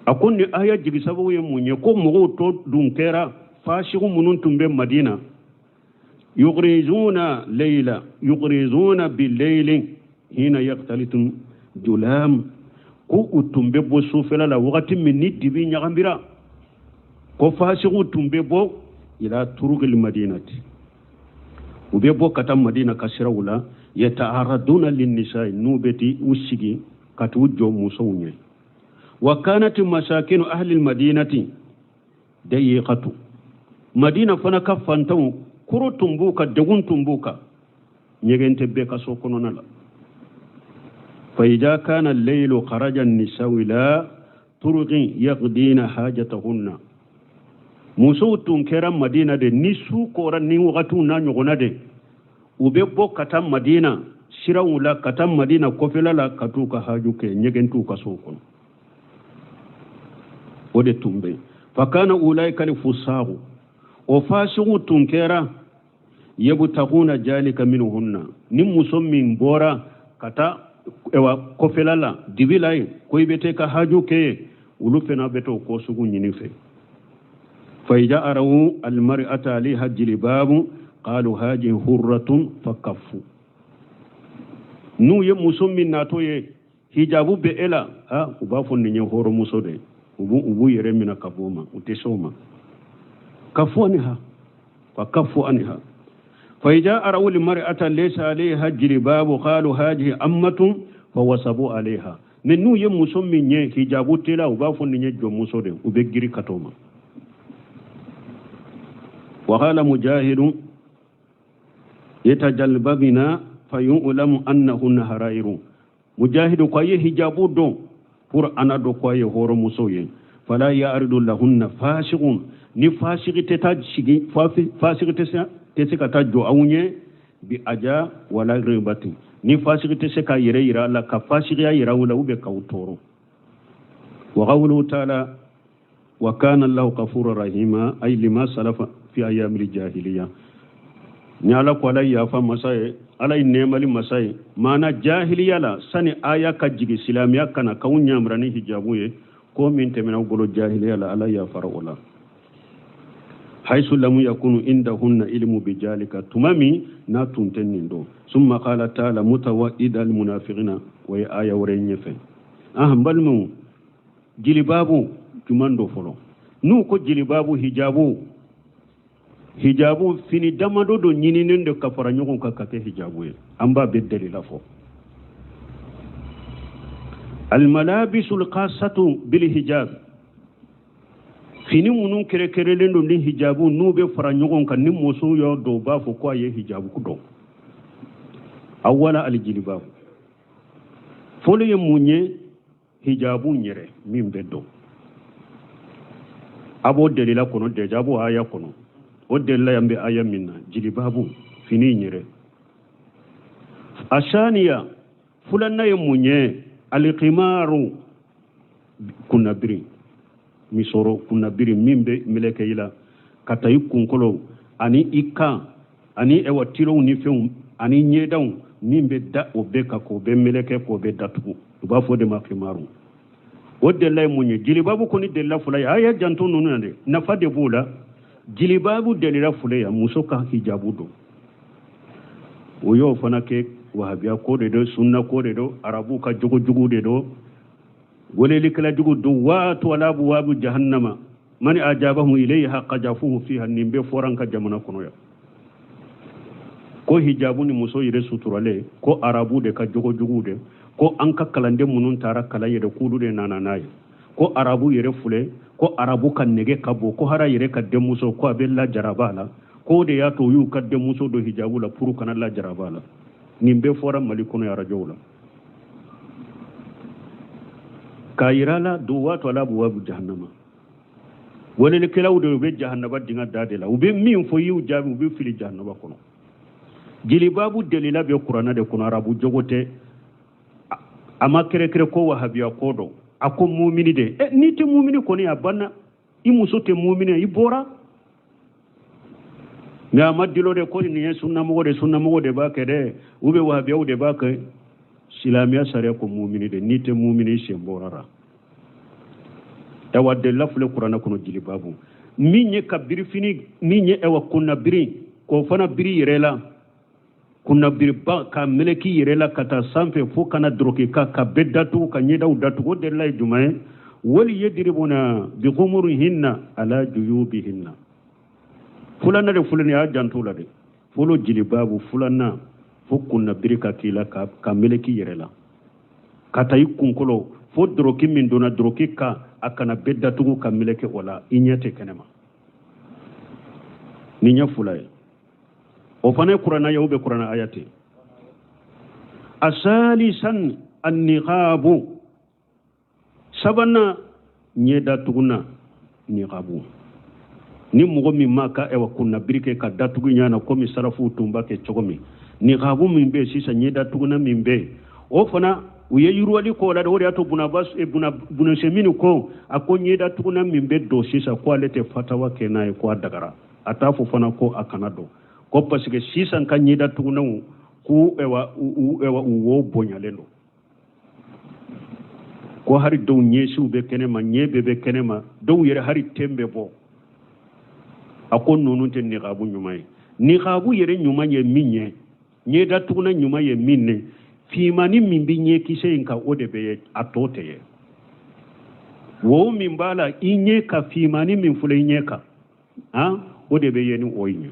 A ko ni aya jigi sababu ye mun ye, ko mɔgɔw tɔ dun kɛra fasiku minnu tun bɛ madina, yughrizuna layla yughrizuna bil-layli hina yaqtalitum julam, ko u tun bɛ bɔ sufɛla la wagati min ni dibi ɲagambira, ko fasiku tun bɛ bɔ ila turukil madinati, u bɛ bɔ ka taa madina ka siraw la, yata'araduna lin-nisa'i, n'u bɛ t'i u sigi ka t'u jɔ musow ɲɛ. Wa kanat masakinu ahli al-madinati dayiqatu, madina fana ka fantanw koro tun b'u kan, degun tun b'u kan, ɲɛgɛn tɛ bɛɛ ka so kɔnɔna la. Fa idha kana al-laylu kharaja an-nisa'u ila turuqin yaqdina hajatahunna, musow tun kɛra madina de ni su kora ni wagatiw n'a ɲɔgɔnna de, u bɛ bɔ ka taa madina siraw la, ka taa madina kɔfɛla la, ka t'u ka haju kɛ, ɲɛgɛn t'u ka sow kɔnɔ. O de tun bɛ yen. Fa kana ulaika al-fusaqu, o fasiku tun kɛra yabtaguna jalika minhunna, ni muso min bɔra ka taa ewa kɔfɛla la dibi la yen ko i bɛ taa ka haju kɛ yen, olu fana bɛ t'o ko sugu ɲini fɛ. Fa idha araw al-mar'ata alayha jilbabu qalu hadhihi hurratun fakaffu, n'u ye muso min natɔ ye hijabu bɛ e la, u b'a fɔ nin ye hɔrɔnmuso de ye, u b'u yɛrɛ minɛ ka bɔ o ma, u tɛ se o ma. Kafu anha, fa kafu anha. Fa idha araw al-mar'ata laysa alayha jilbabu qalu hadhihi ammatun fa wasabu alayha, mais n'u ye muso min ye hijabu tɛ la, u b'a fɔ nin ye jɔnmuso de ye, u bɛ girin ka t'o ma. Wa qala mujahidu yatajalbabina fa yu'lamu annahunna harairu, mujahidu ko a ye hijabu don pour ana dɔ ko a ye hɔrɔnmuso ye. Fala ya'ridu lahunna fasiqun, ni fasiki tɛ taa sigi, fasiki tɛ se ka taa jɔ aw ɲɛ, Bi aja wala ribati, ni fasigi tɛ se k'a yɛrɛ yira a la, ka fasigiya yira u la ou bien k'aw tɔɔrɔ. Wa qawluhu taala wa kana Allahu ghafura rahima, ay lima salafa fi ayyamil jahiliya. Ni Ala ko Ala ye yafa masa ye, Ala ye nɛɛmali masa ye, maana jahiliya la, sani aya ka jigin silamɛya ka na k'anw ɲamura ni hijabu ye, ko min tɛmɛna u bolo jahiliya la, Ala yafara o la. Haisu lam yakunu indahunna ilmu bijalika, tuma min n'a tun tɛ nin dɔn. Summa qala taala mutawa'ida almunafiqina, o ye aya wɛrɛ ɲɛfɛ. An balimaw, jilibabu juman dɔ fɔlɔ, n'u ko jilibabu, hijabu, hijabu fini damadɔ dɔ ɲininen don ka fara ɲɔgɔn kan ka kɛ hijabu ye. An b'a bɛɛ dalila fɔ. Almalabisul khasatu bil hijab, fini minnu kɛrɛkɛrɛlen don ni hijabu, n'u bɛ fara ɲɔgɔn kan, ni muso y'o don, u b'a fɔ ko a ye hijabu don. Awala alijilibabu fɔlɔ ye mun ye? Hijabu yɛrɛ min bɛ don, a b'o delila kɔnɔ déjà, a b'o aya kɔnɔ, o delila yan bɛ aya min na, jilibabu fini yɛrɛ. Asaniya filanan ye mun ye? Alikimaru, kunnabiri, misɔrɔ kunnabiri min bɛ meleke i la ka taa i kunkolo ani i kan ani ɛwa tilenw ni fɛnw ani ɲɛdaw, min bɛ da o bɛɛ kan k'o bɛɛ meleke k'o bɛɛ datugu, u b'a fɔ o de ma kimaru. O delila ye mun ye? Jilibabu kɔni delila fɔlɔ ye. A y'a janto ninnu na dɛ, nafa de b'o la. Jilibabu delila fɔlɔ ye, muso ka hijabu don. O y'o fana kɛ wahabiya ko de don, sunna ko de don, arabu ka jogo jugu de don, welelikɛla jugu don. Waatu ala abwabi jahannama man ajabahum ilayha qajafuhu fiha. Nin bɛɛ fɔra an ka jamana kɔnɔ yan ko hijabu ni muso yɛrɛ suturalen, ko arabu de ka jogo jugu de, ko an ka kalanden minnu taara kalan yɛrɛ, k'olu de nana n'a ye, ko arabu yɛrɛ filɛ, ko arabu ka nege ka bon, ko hara yɛrɛ ka denmuso ko a bɛ lajaraba la, k'o de y'a to u y'u ka denmuso don hijabu la pour kana lajaraba la. Nin bɛɛ fɔra Mali kɔnɔ arajow la k'a yira la duwatu ala abwabi jahannama. Welelikɛlaw de u bɛ jahannaba dingɛ da de la, u bɛ min fɔ i y'u jaabi, u bɛ fili jahannaba kɔnɔ. Jilibabu delila bɛ kuranɛ de kɔnɔ, arabu jogo tɛ, a ma kɛrɛkɛrɛ ko wahabiya ko dɔn, a ko mumini de. N'i tɛ mumini kɔni, a banna, i muso tɛ mumini, i bɔra. Mais a ma dilo de ko nin ye sunnamɔgɔ de, sunnamɔgɔ de b'a kɛ dɛ, u bɛ wahabiyaw de b'a kɛ. Silamɛya sariya ko mumini de, n'i tɛ mumini, i sen bɔra la. Ɛwa delila filɛ kuranɛ kɔnɔ jilibabu min ye ka birifini min ye, ɛwa kunnabiri k'o fana biri yɛrɛ la, kunnabiriba ka meleki yɛrɛ la ka taa sanfɛ fo kana doroki ka ka bɛɛ datugu, ka ɲɛdaw datugu. O delila ye jumɛn ye? Wali yadribuna bi khumurihinna ala juyubihinna. Filanan de filɛ nin ye, a y'a janto la dɛ. Fɔlɔ jilibabu, filanan fo kunnabiri ka k'i la ka meleki yɛrɛ la ka taa i kunkolo fo doroki min donna doroki kan, a kana bɛɛ datugu ka meleke o la, i ɲɛ tɛ kɛnɛma. Nin ɲɛ fila ye, o fana ye kuranɛ ye, o bɛ kuranɛ aya ten. Asalisan anniqabu, sabanan ɲɛ datugunan niqabu. Ni mɔgɔ min ma ka ɛwa kunnabiri kɛ ka datugu ɲɛ na komi sarafuw tun b'a kɛ cogo min, niqabu min bɛ yen sisan, ɲɛ datugunan min bɛ yen, o fana u ye yiriwali k'o la dɛ. O de y'a to Bunasemini ko a ko ɲɛ datugunan min bɛ don sisan, ko ale tɛ fatawa kɛ n'a ye ko a dagara, a t'a fɔ fana ko a kana don, ko parce que sisan ka ɲɛ datugunanw k'u ɛwa u ɛwa u wo bonyalen don, ko hari dɔw ɲɛsiw bɛ kɛnɛma, ɲɛ bɛɛ bɛ kɛnɛma, dɔw yɛrɛ hari ten bɛ bɔ. A ko ninnu tɛ niqabu ɲuman ye. Niqabu yɛrɛ ɲuman ye min ye, ɲɛ datugunan ɲuman ye min ye, finmani min bɛ ɲɛkisɛ in kan, o de bɛ ye, a tɔ tɛ ye. Wo min b'a la i ɲɛ ka finmani min filɛ i ɲɛ kan, han, o de bɛ ye ni o ye,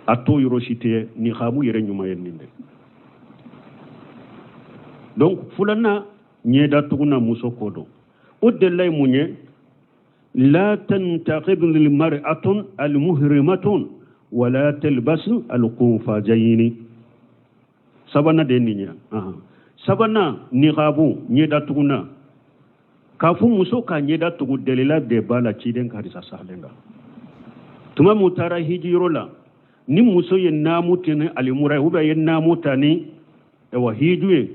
a tɔ yɔrɔ si tɛ ye. Niqabu yɛrɛ ɲuman ye nin de. Donc filanan ɲɛ datugunan muso ko don, o delila ye mun ye? La tantaqib lilmar'atun almuhrimatun wala talbas alqufajayni. Sabanan de ye nin ye. Sabanan niqabu ɲɛ datugunan, k'a fɔ muso ka ɲɛ datugu, delila de b'a la ciden ka hadisa sahalen kan. Tuma min u taara hiji yɔrɔ la, Ni muso ye naamu ta ni alimura ye ou bien ye naamu ta ni ɛwa hiju ye,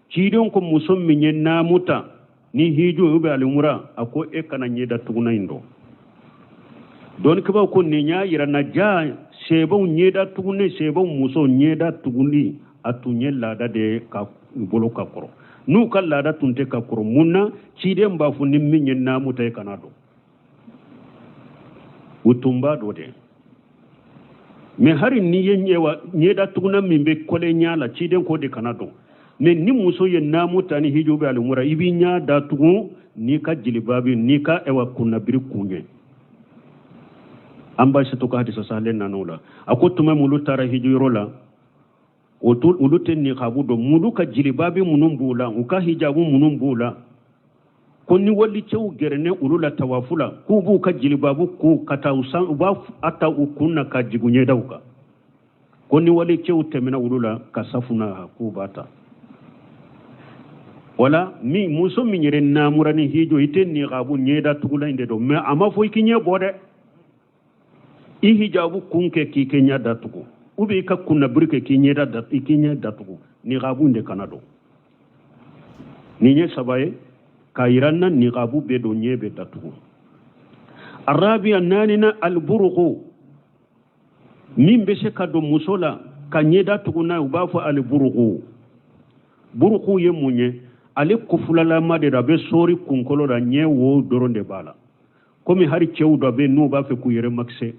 ciden ko muso min ye naamu ta ni hiju ye ou bien alimura, a ko e kana ɲɛda tuguna in don. Dɔnnikɛbaaw ko nin y'a yira na ja sebaw ɲɛda tuguni, sebaw muso ɲɛda tuguni a tun ye laada de ye ka u bolo ka kɔrɔ. N'u ka laada tun tɛ ka kɔrɔ, mun na ciden b'a fɔ ni min ye naamu ta e kana don? U tun b'a dɔn de. Mais hari n'i ye ɲɛda tuguna min bɛ kɔlɛ ɲɛ la, ciden k'o de kana don. Mais ni muso ye naamu ta ni hiju bɛ alimura, i b'i ɲɛ datugu n'i ka jilibabi n'i ka ɛwa kunnabiri kun ye. An ba Aisatu ka hadisa sahalen nana o la. A ko tuma min olu taara hiju yɔrɔ la, olu tɛ niqabu don, olu ka jilibabi minnu b'u la, u ka hijabu minnu b'u la, ko ni walicɛw gɛrɛnen olu la tawafu la, k'u b'u ka jilibabu ko ka taa u san, u b'a a ta u kun na ka jigin ɲɛdaw kan, ko ni walicɛw tɛmɛna olu la ka safu na, k'u b'a ta. Wala min muso min yɛrɛ naamura ni hijo, i tɛ niqabu ɲɛda tugula in de don, mais a ma fɔ i k'i ɲɛ bɔ dɛ. I hijabu kun kɛ k'i kɛ ɲɛ datugu, ou bien i ka kunnabiri kɛ k'i ɲɛda i k'i ɲɛ datugu, niqabu in de kana don. Nin ye saba ye k'a yira n na niqabu bɛ don, ɲɛ bɛ datugu. Arabiya naaninan, aliburuku min bɛ se ka don muso la ka ɲɛda tugu n'a ye, u b'a fɔ aliburuku. Buruku ye mun ye? Ale kofulalama de don, a bɛ sɔɔri kunkolo la, ɲɛ wo dɔrɔn de b'a la. Komi hari cɛw dɔ bɛ yen n'u b'a fɛ k'u yɛrɛ makisɛ,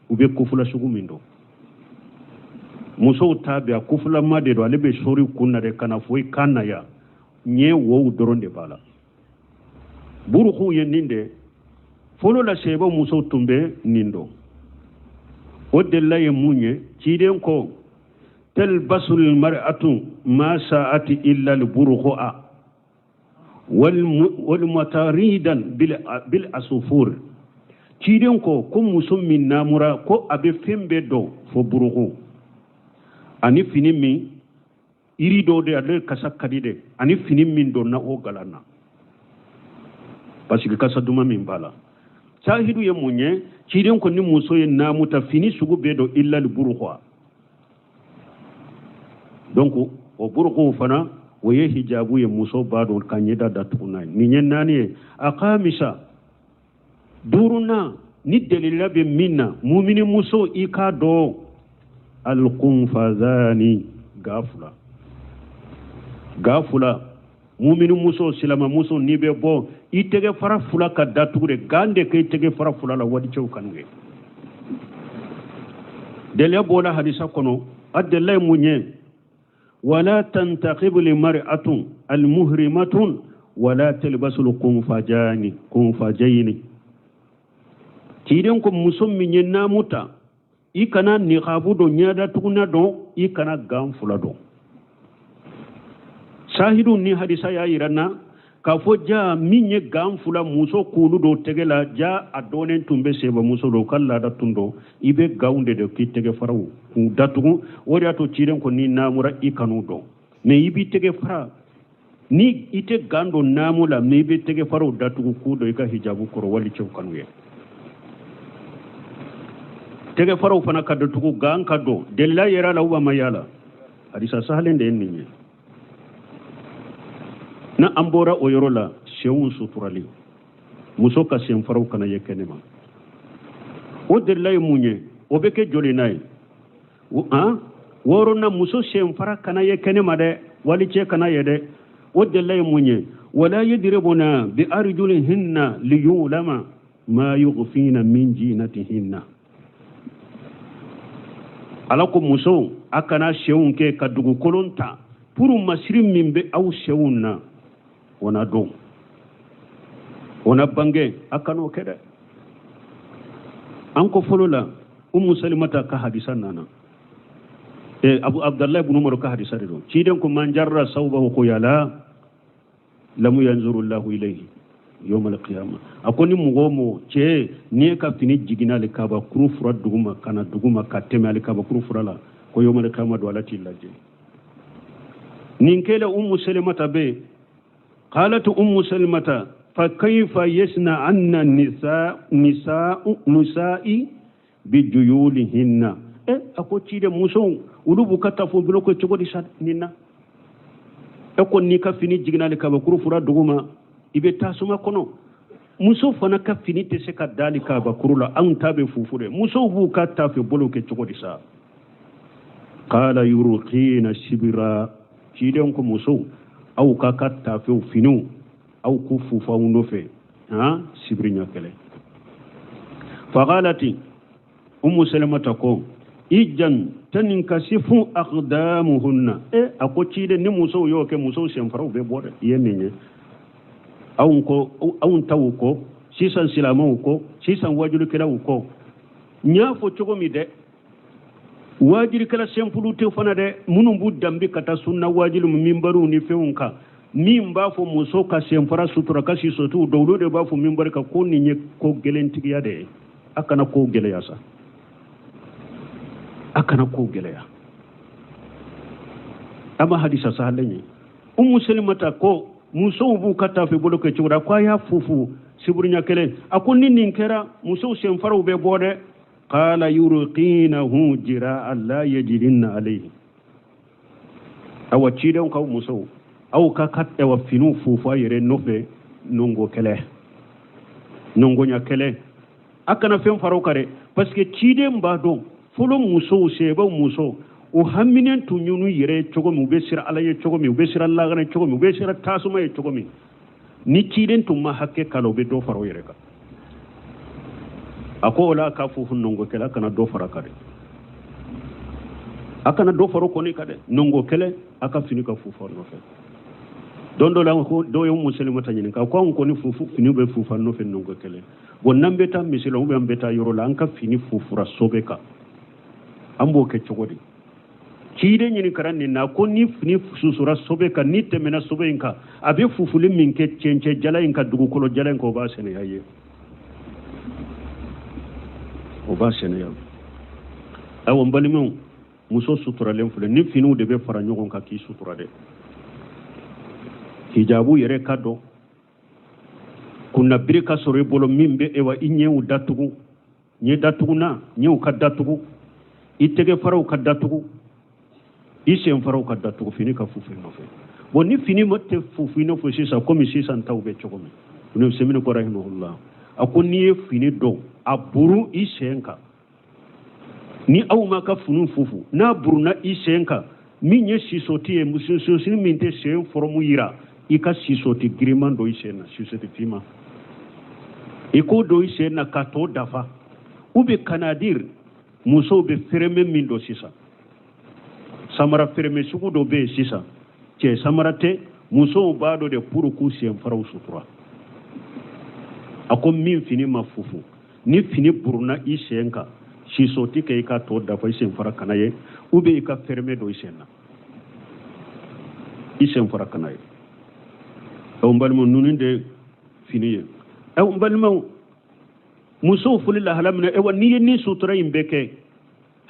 u bɛ kofula sugu min don. Musow ta bɛ a kofulama de don, ale bɛ sɔɔri kun na de ka na fo i kan na yan, ɲɛ wow dɔrɔn de b'a la. Buruku ye nin de fɔlɔ la, sɛbɛ musow tun bɛ nin dɔn. O delila ye mun ye? Ciden ko talbasul mar'atu ma sa'ati illa al-burqa wal mataridan bil asufur. Ciden ko ko muso min namura ko a bɛ fɛn bɛɛ dɔn fo buruku ani fini min yiri dɔw de ale kasa ka di dɛ, ani fini min donna o galan na, parce que kasa duman min b'a la. Sahidu ye mun ye? Ciden ko ni muso ye naamu ta fini sugu bɛɛ don illa al burqa. Donc o buruku fana o ye hijabu ye, muso b'a dɔn ka ɲɛda datugu n'a ye. Nin ye naani ye. A kamisa duurunan ni delila bɛ min na, mumini muso i k'a dɔn alkunfazani ga fila. Ga fila, mumini muso silama muso n'i bɛ bɔ i tɛgɛ fara fila ka datugu de, gan de k'i tɛgɛ fara fila la walicɛw kanu ye. Deliya bɔra hadisa kɔnɔ, a delila ye mun ye? Wala tantaqibu limar'atun almuhrimatun wala talbasul kunfajani kunfajayini. Ciden ko muso min ye naamu ta, i kana niqabu don, ɲɛda tuguna don, i kana gan fila don. Sahidu ni hadisa y'a yira na k'a fɔ ja min ye gan fila muso k'olu don tɛgɛ la, ja a dɔnnen tun bɛ seba muso don, ka laada tun don, i bɛ ganw de don k'i tɛgɛ faraw k'u datugu. O de y'a to ciden ko ni naamura i kan'u dɔn, mais i b'i tɛgɛ fara ni i tɛ gan don naamu la, mais i bɛ tɛgɛ faraw datugu k'u don i ka hijabu kɔrɔ wali cɛw kanu ye. Tɛgɛ faraw fana ka datugu, gan ka don, delila yɛrɛ la ou ma yala, hadisa sahalen de ye nin ye. Na an bɔra o yɔrɔ la, senw suturali, muso ka sen faraw kana ye kɛnɛma, o delila ye mun ye? O bɛ kɛ joli n'a ye? Wɔɔrɔnan, muso sen fara kana ye kɛnɛma dɛ, walicɛ kana ye dɛ, o delila ye mun ye? Wala yadribuna bi arjulihinna liyulama ma yughfina min jinatihinna. Ala ko musow a kana senw kɛ ka dugukolon ta pour masiri min bɛ aw senw na o na dɔn, o na bange, a kan'o kɛ dɛ. An ko fɔlɔ la Umu Salimata ka hadisa nana, Abu Abdallah ibn Umar ka hadisa de don. Ciden ko man jarra sawbahu khuyala lam yanzuru Allahu ilayhi yawm al-qiyamah. A ko ni mɔgɔ o mɔgɔ cɛ n'i ka fini jiginna ale kabakuru fura duguma ka na duguma ka tɛmɛ ale kabakuru fura la, ko yawm al-qiyamah don Ala t'i lajɛ. Nin kɛlen Umu Salimata bɛ qalat Umu Salimata fa kayfa yasna anna nisa nisa'i bi juyulihinna. E a ko ciden, musow olu b'u ka tafe bolo kɛ cogo di sa nin na? E ko n'i ka fini jiginna le kabakuru fura duguma, i bɛ tasuma kɔnɔ. Muso fana ka fini tɛ se ka dali kabakuru la, anw ta bɛ fufu dɛ. Musow b'u ka tafe bolo kɛ cogo di sa? Qala yurqina sibira. Ciden ko musow, aw ka ka tafew finiw, aw k'u fufu aw nɔfɛ han sibiri ɲɛ kelen. Faqalati Umu Salamata ko ijan tankasifu aqdamuhunna. E a ko ciden, ni musow y'o kɛ, musow senfaraw bɛ bɔ dɛ. I ye nin ye, anw ko, anw taw ko sisan, silamɛw ko sisan, wajulikɛlaw ko, n y'a fɔ cogo min dɛ, wajulikɛla sɛnpulu tɛ fana dɛ, minnu b'u danbe ka taa sunna wajuli minbariw ni fɛnw kan, min b'a fɔ muso ka senfara sutura, ka sisotiw dɔw, olu de b'a fɔ minbari kan ko nin ye ko gɛlɛntigiya de ye. A kana kow gɛlɛya sa, a kana kow gɛlɛya. A ma hadisa sahalen ye. Umu Selimata ko musow b'u ka tafe bolo kɛ cogo di? A ko a y'a fufu siburunya kelen. A ko ni nin kɛra, musow senfaraw bɛ bɔ dɛ. Qala yurqinahu jira'a la yajidinna alayhi. Awa cidenw kaw musow, aw ka ka awa finiw fufu a yɛrɛ nɔfɛ nɔngɔ kɛlɛ, nɔngɔnya kɛlɛ, a kana fɛn fara o kan dɛ, parce que ciden b'a dɔn fɔlɔ musow, sebaw musow, u haminen tun y'u yɛrɛ ye cogo min, u bɛ siran Ala ye cogo min, u bɛ siran lagana cogo min, u bɛ siran tasuma ye cogo min. Ni ciden tun ma hakɛ k'a la, u bɛ dɔ fara u yɛrɛ kan. A ko o la k'a fufu nɔngɔ kɛlɛ, a kana dɔ fara kan dɛ, a kana dɔ fara o kɔni kan dɛ, nɔngɔ kɛlɛ, a ka fini ka fufu a nɔfɛ. Don dɔ la, ko dɔw ye Umu Salimata ɲininka ko anw kɔni fufu fini bɛ fufu an nɔfɛ nɔngɔ kɛlɛ, bon n'an bɛ taa misiri la ou bien an bɛ taa yɔrɔ la, an ka fini fufura sobe kan, an b'o kɛ cogo di? Ciden ɲininkara nin na ko ni fini susura sobe kan, ni tɛmɛna sobe in kan, a bɛ fufuli min kɛ cɛncɛn jala in kan, dugukolo jala in kan, o b'a sɛnɛya ye, o b'a sɛnɛya. Ayiwa n balimaw, muso suturalen filɛ ni finiw de bɛ fara ɲɔgɔn kan k'i sutura dɛ. Hijabu yɛrɛ ka dɔn kunnabiri ka sɔrɔ i bolo min bɛ ewa i ɲɛw datugu, ɲɛ datugunan, ɲɛw ka datugu, i tɛgɛ faraw ka datugu, i sen faraw ka datugu, fini ka fufu i nɔfɛ. Bon ni fini ma tɛ fufu i nɔfɛ sisan, komi sisan taw bɛ cogo min, Ibn Usaymin ko rahimahullah, a ko n'i ye fini don a buru i sen kan, ni aw ma ka fini fufu, n'a buruna i sen kan, min ye sisoti ye, sisoti min tɛ sen fɔrɔmu yira, i ka sisoti giriman don i sen na, sisoti finman i k'o don i sen na ka tɔ dafa. U bɛ kanadir, musow bɛ fereme min don sisan, samara fereme sugu dɔ bɛ yen sisan, cɛ samara tɛ, musow b'a don de pour k'u sen faraw sutura. A ko min fini ma fufu, ni fini buruna i sen kan, sisoti kɛ i ka tɔ dafa, i sen fara kana ye, ou bien i ka ferme don i sen na, i sen fara kana ye. Aw n balimaw, ninnu de fini ye. Aw n balimaw, musow foli lahala min na, ewa n'i ye ni sutura in bɛɛ kɛ,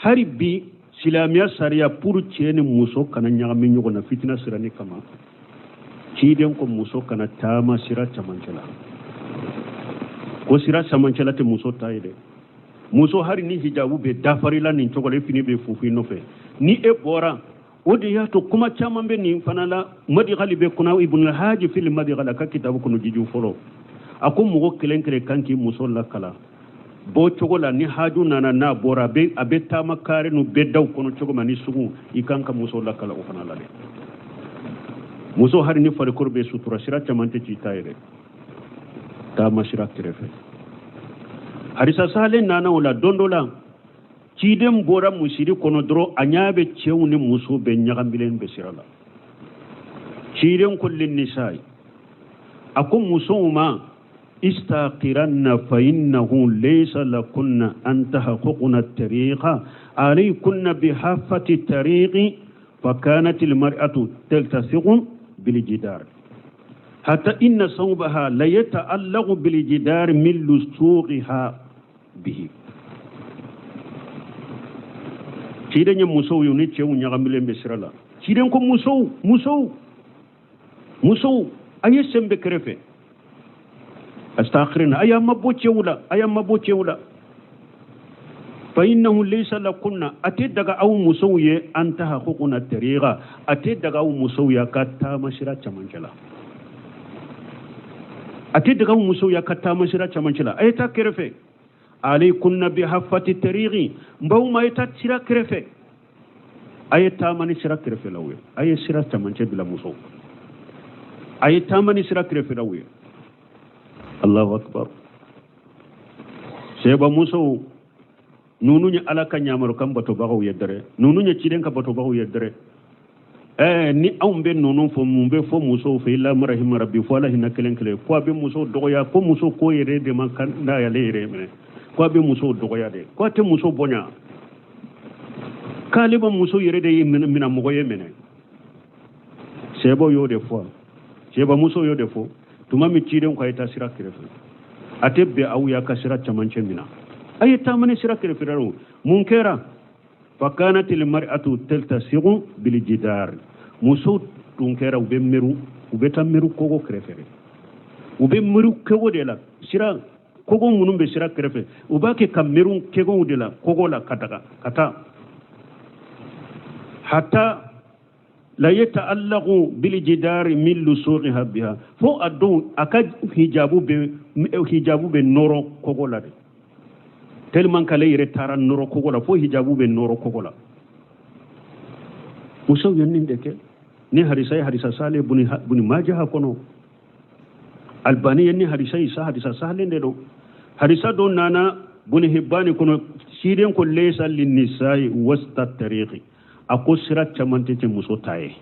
hali bi silamɛya sariya pour cɛ ni muso kana ɲagami ɲɔgɔn na fitina siranni kama, ciden ko muso kana taama sira camancɛ la, ko sira camancɛ la tɛ muso ta ye dɛ. Muso hali ni hijabu bɛ dafari la nin cogo la, i fini bɛ fufu i nɔfɛ ni e bɔra. O de y'a to kuma caman bɛ nin fana la. Madigali bɛ kunna, Ibn Haji fil Madigali a ka kitabu kɔnɔ jiju fɔlɔ, a ko mɔgɔ kelen kelen kan k'i muso lakalan bɔ cogo la. Ni haju nana, n'a bɔra, a bɛ taama kari n'u bɛɛ daw kɔnɔ cogo min ni sugu, i kan ka muso lakalan o fana la dɛ. Muso hali ni farikolo bɛ sutura, sira caman tɛ t'i ta yɛrɛ taama sira kɛrɛfɛ. Hadisa salen nana o la. Don dɔ la, ciden bɔra misiri kɔnɔ dɔrɔn, a ɲɛ bɛ cɛw ni musow bɛɛ ɲagamilen bɛ sira la. Ciden ko linnisayi, a ko musow ma, istaqiranna fa innahu laysa lakunna an tahquqna tariqa alaykunna bihafati tariqi fa kanat almar'atu taltasiqu biljidar hatta inna sawbaha la yata'allaqu biljidar min lusuqiha bihi. Ciden ye musow ye ni cɛw ɲagamilen bɛ sira la. Ciden ko musow, musow, musow, a ye sen bɛ kɛrɛfɛ, astakhirina, a y'a mabɔ cɛw la, a y'a mabɔ cɛw la, parce Fa innahu laysa lakunna, a tɛ daga aw musow ye, an tahaquna tariqa, a tɛ daga aw musow ye ka taama sira camancɛ la. A tɛ daga aw musow ye ka taama sira camancɛ la. A ye taa kɛrɛfɛ. Alaykunna bi haffati tariqi, n baw ma, a ye taa sira kɛrɛfɛ. A ye taama ni sira kɛrɛfɛlaw ye. A ye sira camancɛ bila musow. A ye taama ni sira kɛrɛfɛlaw ye. Allahu akbar. Seba musow, nunu ye Ala ka ɲamarukan batobagaw ye dɛrɛ, nunu ye ciden ka batobagaw ye dɛrɛ. Ni anw bɛ ninnu fɔ, mun bɛ fɔ musow fɛ? Illa marahima rabbi, fo Ala hinɛ kelen kelen. Ko a bɛ musow dɔgɔya, ko muso ko yɛrɛ de man kan n'ale yɛrɛ minɛ, ko a bɛ musow dɔgɔya de, ko a tɛ muso bonya, k'ale ma muso yɛrɛ de ye minɛ mɔgɔ ye minɛ. Sɛbɛw y'o de fɔ, sɛbɛ musow y'o de fɔ. Tuma min ciden ko a ye taa sira kɛrɛfɛ, a tɛ bɛn aw y'a ka sira camancɛ minɛ, a ye taama ni sira kɛrɛfɛ la. Mun kɛra? Fakanat almar'atu taltasiqu bil jidar, muso tun kɛra u bɛ miru, u bɛ taa miru kogo kɛrɛfɛ de, u bɛ miru kogo de la, sira kogo minnu bɛ sira kɛrɛfɛ, u b'a kɛ ka miru kogow de la, kogo la ka taga ka taa, hatta la yata'allaqu bil jidar min lusuqiha biha, fo a don a ka hijabu bɛ nɔrɔ kogo la de, tellement k'ale yɛrɛ taara nɔrɔ kogo la, fo hijabu bɛ nɔrɔ kogo la. Musow ye nin de kɛ. Ni hadisa ye hadisa sale buni majaha kɔnɔ, Albani ye ni hadisa ye sa hadisa salen de don. Hadisa dɔ nana buni hibbani kɔnɔ, siden ko laysa linnisa'i wasta tariqi, a ko sira caman tɛ muso ta ye,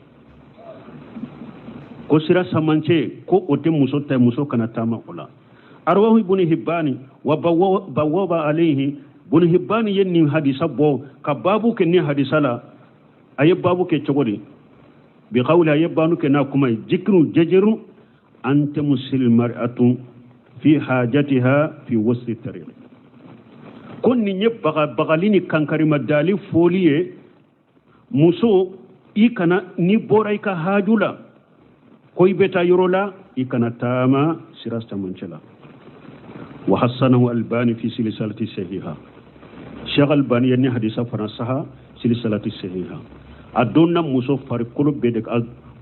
ko sira camancɛ ko o tɛ muso ta ye, muso kana taama o la. Arwahu ibn Hibbani wa bawwaba alayhi, ibn Hibbani ye nin hadisa bɔ ka babu kɛ nin hadisa la. A ye babu kɛ cogo di? Bi qawli, a ye babu kɛ n'a kuma ye, jikru jajaru an tamsil mar'atu fi hajatiha fi wasti tariq, ko nin ye bagabagali ni kankarimadali foli ye. Muso, i kana ni bɔra i ka haju la ko i bɛ taa yɔrɔ la, i kana taama sira camancɛ la. Wa hassanahu Albani fi silsilati sahiha, Sheikh Albani ye ni hadisa fana saha silsilati sahiha. A donna muso farikolo bɛɛ de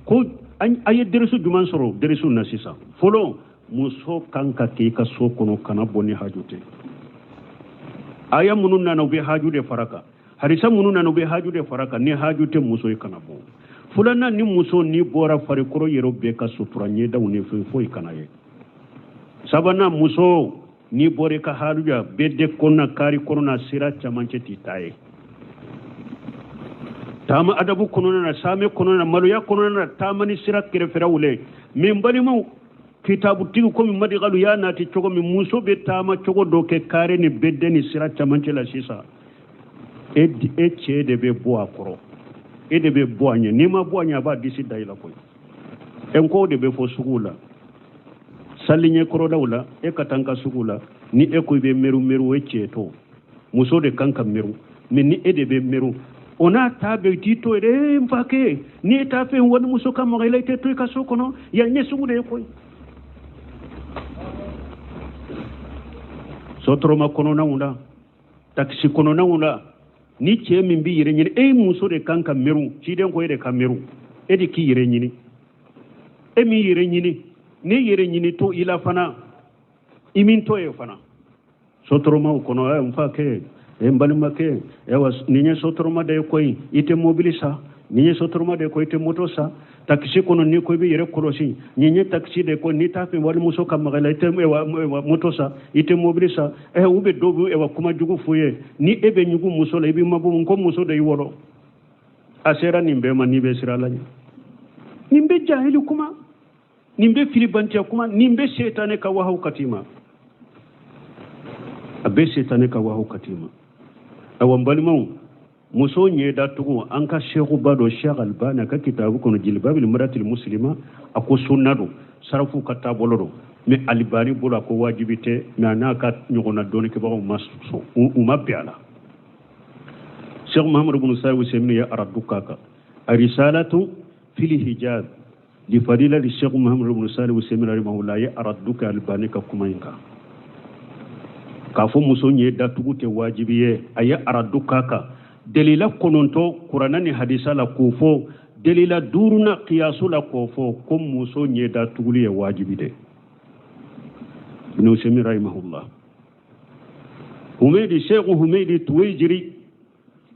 ko a ye derisu jumɛn sɔrɔ derisu na sisan? Fɔlɔ, muso kan ka kɛ i ka so kɔnɔ, kana bɔ ni haju tɛ. Aya minnu nana, u bɛ haju de fara kan. Hadisa minnu nana, u bɛ haju de fara kan. Ni haju tɛ muso ye, kana bɔ. Filanan, ni muso n'i bɔra, farikolo yɛrɛ bɛɛ ka sutura, ɲɛdaw ni fɛn foyi kana ye. Sabanan, muso n'i bɔra i ka haju la, bɛɛ de kɔnɔna, kari kɔnɔna, sira camancɛ t'i ta ye. Taama adabu kɔnɔna na, saame kɔnɔna na, maloya kɔnɔna na, taama ni sira kɛrɛfɛlaw le. Mɛ n balimaw, kitabutigi komi madigalu y'a nati cogo min, muso bɛ taama cogo dɔ kɛ kare ni bɛden ni sira camancɛ la sisan, e cɛ de bɛ bɔ a kɔrɔ, e de bɛ bɔ a ɲɛ. N'i ma bɔ a ɲɛ, a b'a disi da i la koyi. E n ko de bɛ fɔ sugu la, sali ɲɛkɔrɔlaw la, e ka taa n ka sugu la, ni e ko i bɛ meru meru, o ye cɛ to, muso de kan ka meru. Mɛ ni e de bɛ meru, o n'a ta bɛɛ, i t'i to yen dɛ. N fa kɛ, n'i t'a fɛ walimuso ka maga i la, i tɛ to i ka so kɔnɔ yan, ɲɛ sugu de ye koyi. Sotoroma kɔnɔnaw la, takisi kɔnɔnaw la, ni cɛ min b'i yɛrɛ ɲini, e muso de kan ka miru. Ciden ko e de ka miru, e de k'i yɛrɛ ɲini. E min yɛrɛ ɲini, n'i yɛrɛ ɲini to i la fana, i min to ye fana. Sotoromaw kɔnɔ, n fa kɛ, n balimakɛ, ayiwa, nin ye sotoroma de ye koyi, i tɛ mobili san. Nin ye sotoroma de ye koyi, i tɛ moto san. Takisi kɔnɔ, n'i ko i bɛ yɛrɛ kɔlɔsi, nin ye takisi de ye koyi, n'i t'a fɛ walimuso ka maga i la, i tɛ moto san, i tɛ mobili san. U bɛ dɔw bɛ kuma jugu f'u ye, ni e bɛ ɲugu muso la, i b'i mabɔ n ko muso de y'i wɔrɔ. A sera nin bɛɛ ma, n'i bɛ sira la ɲɛ. Nin bɛ jahili kuma, nin bɛ filibanciya kuma, nin bɛ setanɛ ka wahaw kati ma, a bɛ setanɛ ka wahaw kati ma. Ayiwa, n balimaw, muso ɲɛda tugu, an ka sekuba dɔ, Sheikh Albani, a ka kitabu kɔnɔ Jilbabil Maratil Muslima, a ko sunna don, sarafu ka taabolo don. Mɛ Albani bolo, a ko wajibi tɛ, mɛ a n'a ka ɲɔgɔnna dɔnnikɛbagaw ma sɔn, u ma bɛn a la. Sheikh Muhammad ibn Salih Usaimin ye aradu k'a kan, a risalatu fil hijab li fadila li Sheikh Muhammad ibn Salih Usaimin rahimahullah, ye aradu kɛ Albani ka kuma in kan. K'a fɔ muso ɲɛ datugu tɛ wajibi ye, a ye aradu k'a kan delila 9 kuranɛ ni hadisa la k'o fɔ, delila duurunan kiyasu la k'o fɔ ko muso ɲɛ datuguli ye wajibi de. Ibn Usaymin rahimahullah, Humeydi, Sheikh Humeydi Tuwejiri,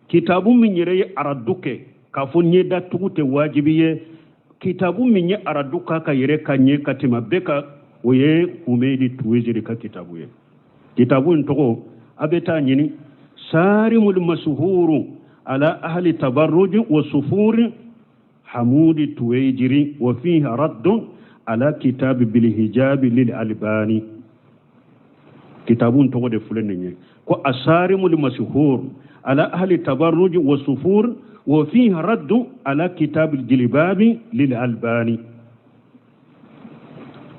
kitabu min yɛrɛ ye aradu kɛ k'a fɔ ɲɛ datugu tɛ wajibi ye, kitabu min ye aradu k'a kan yɛrɛ ka ɲɛ ka tɛmɛ bɛɛ kan, o ye Humeydi Tuwejiri ka kitabu ye. Kitabu in tɔgɔ, a bɛ taa ɲini, Sarimul Masuhuru ala ahli tabarruj wa sufuri Hamudi Tuwejiri wa fihi raddun ala kitabi bil hijabi lil Albani. Kitabu in tɔgɔ de filɛ nin ye ko asarimul masuhur ala ahli tabarruj wa sufur wa fihi raddun ala kitabi jilbabi lil Albani.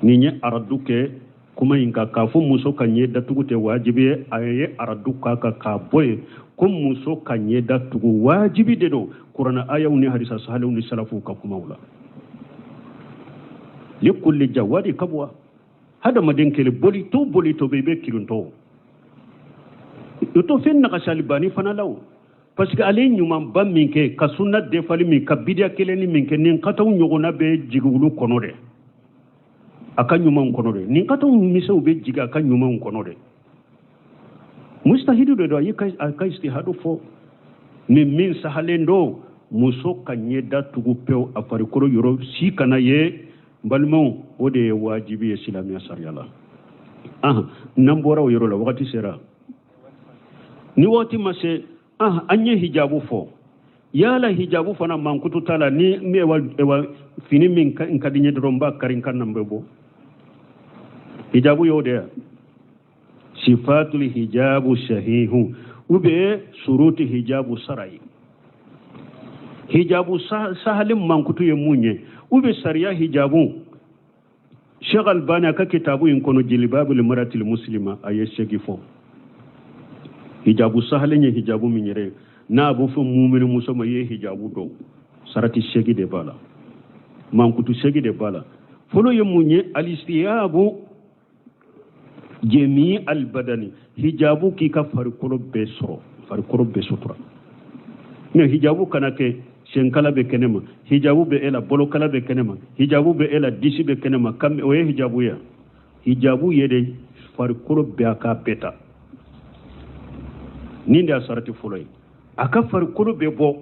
Nin ye aradu kɛ kuma in kan k'a fɔ muso ka ɲɛ datugu tɛ wajibi ye. A ye aradu k'a kan k'a bɔ yen ko muso ka ɲɛ datugu wajibi de don kuranɛ ayaw ni hadisa sahalew ni salafuw ka kumaw la. Likulli jawadi kabwa, hadamaden kele bolito bolito bɛ i bɛ kirintɔ o to fɛn nagasali fana la o, parce que ale ye ɲumanba min kɛ ka sunna defali min ka bidiya kelenni min kɛ, nin kataw ɲɔgɔnna bɛ jigin olu kɔnɔ dɛ, a ka ɲumanw kɔnɔ dɛ, nin kataw misɛnw bɛ jigin a ka ɲumanw kɔnɔ dɛ. Mustahidu de don, a ye a ka istihadu fɔ. Ni min sahalen don, muso ka ɲɛ datugu pewu, a farikolo yɔrɔ si kana ye, n balimaw, o de ye wajibi ye silamɛya sariya la. N'an bɔra o yɔrɔ la, wagati sera ni waati ma se, an ye hijabu fɔ. Yala hijabu fana mankutu t'a la, ni ewa fini min ka di n ye dɔrɔn n b'a kari n kan na n bɛ bɔ, hijabu y'o de ye. Sifatul hijabu sahihu ou bien suruti hijabu sarai. Hijabu sahalen mankutu ye mun ye ou bien sariya hijabu? Sheikh Albani a ka kitabu in kɔnɔ, Jilibabul Maratil Muslima, a ye segi fɔ hijabu sahalen ye hijabu min yɛrɛ n'a bɛ fɔ mumini muso ma i ye hijabu dɔn, sarati segi de b'a la, mankutu segi de b'a la. Fɔlɔ ye mun ye? Alistiyabu jemi albadani, hijabu k'i ka farikolo bɛɛ sɔrɔ, farikolo bɛɛ sutura. Mais hijabu kana kɛ senkala bɛ kɛnɛ ma, hijabu bɛ e la, bolokala bɛ kɛnɛ ma, hijabu bɛ e la, disi bɛ kɛnɛ ma, o ye hijabu ye. Hijabu ye de farikolo bɛɛ a k'a bɛɛ ta. Nin de y'a sarati fɔlɔ ye, a ka farikolo bɛɛ bɔ.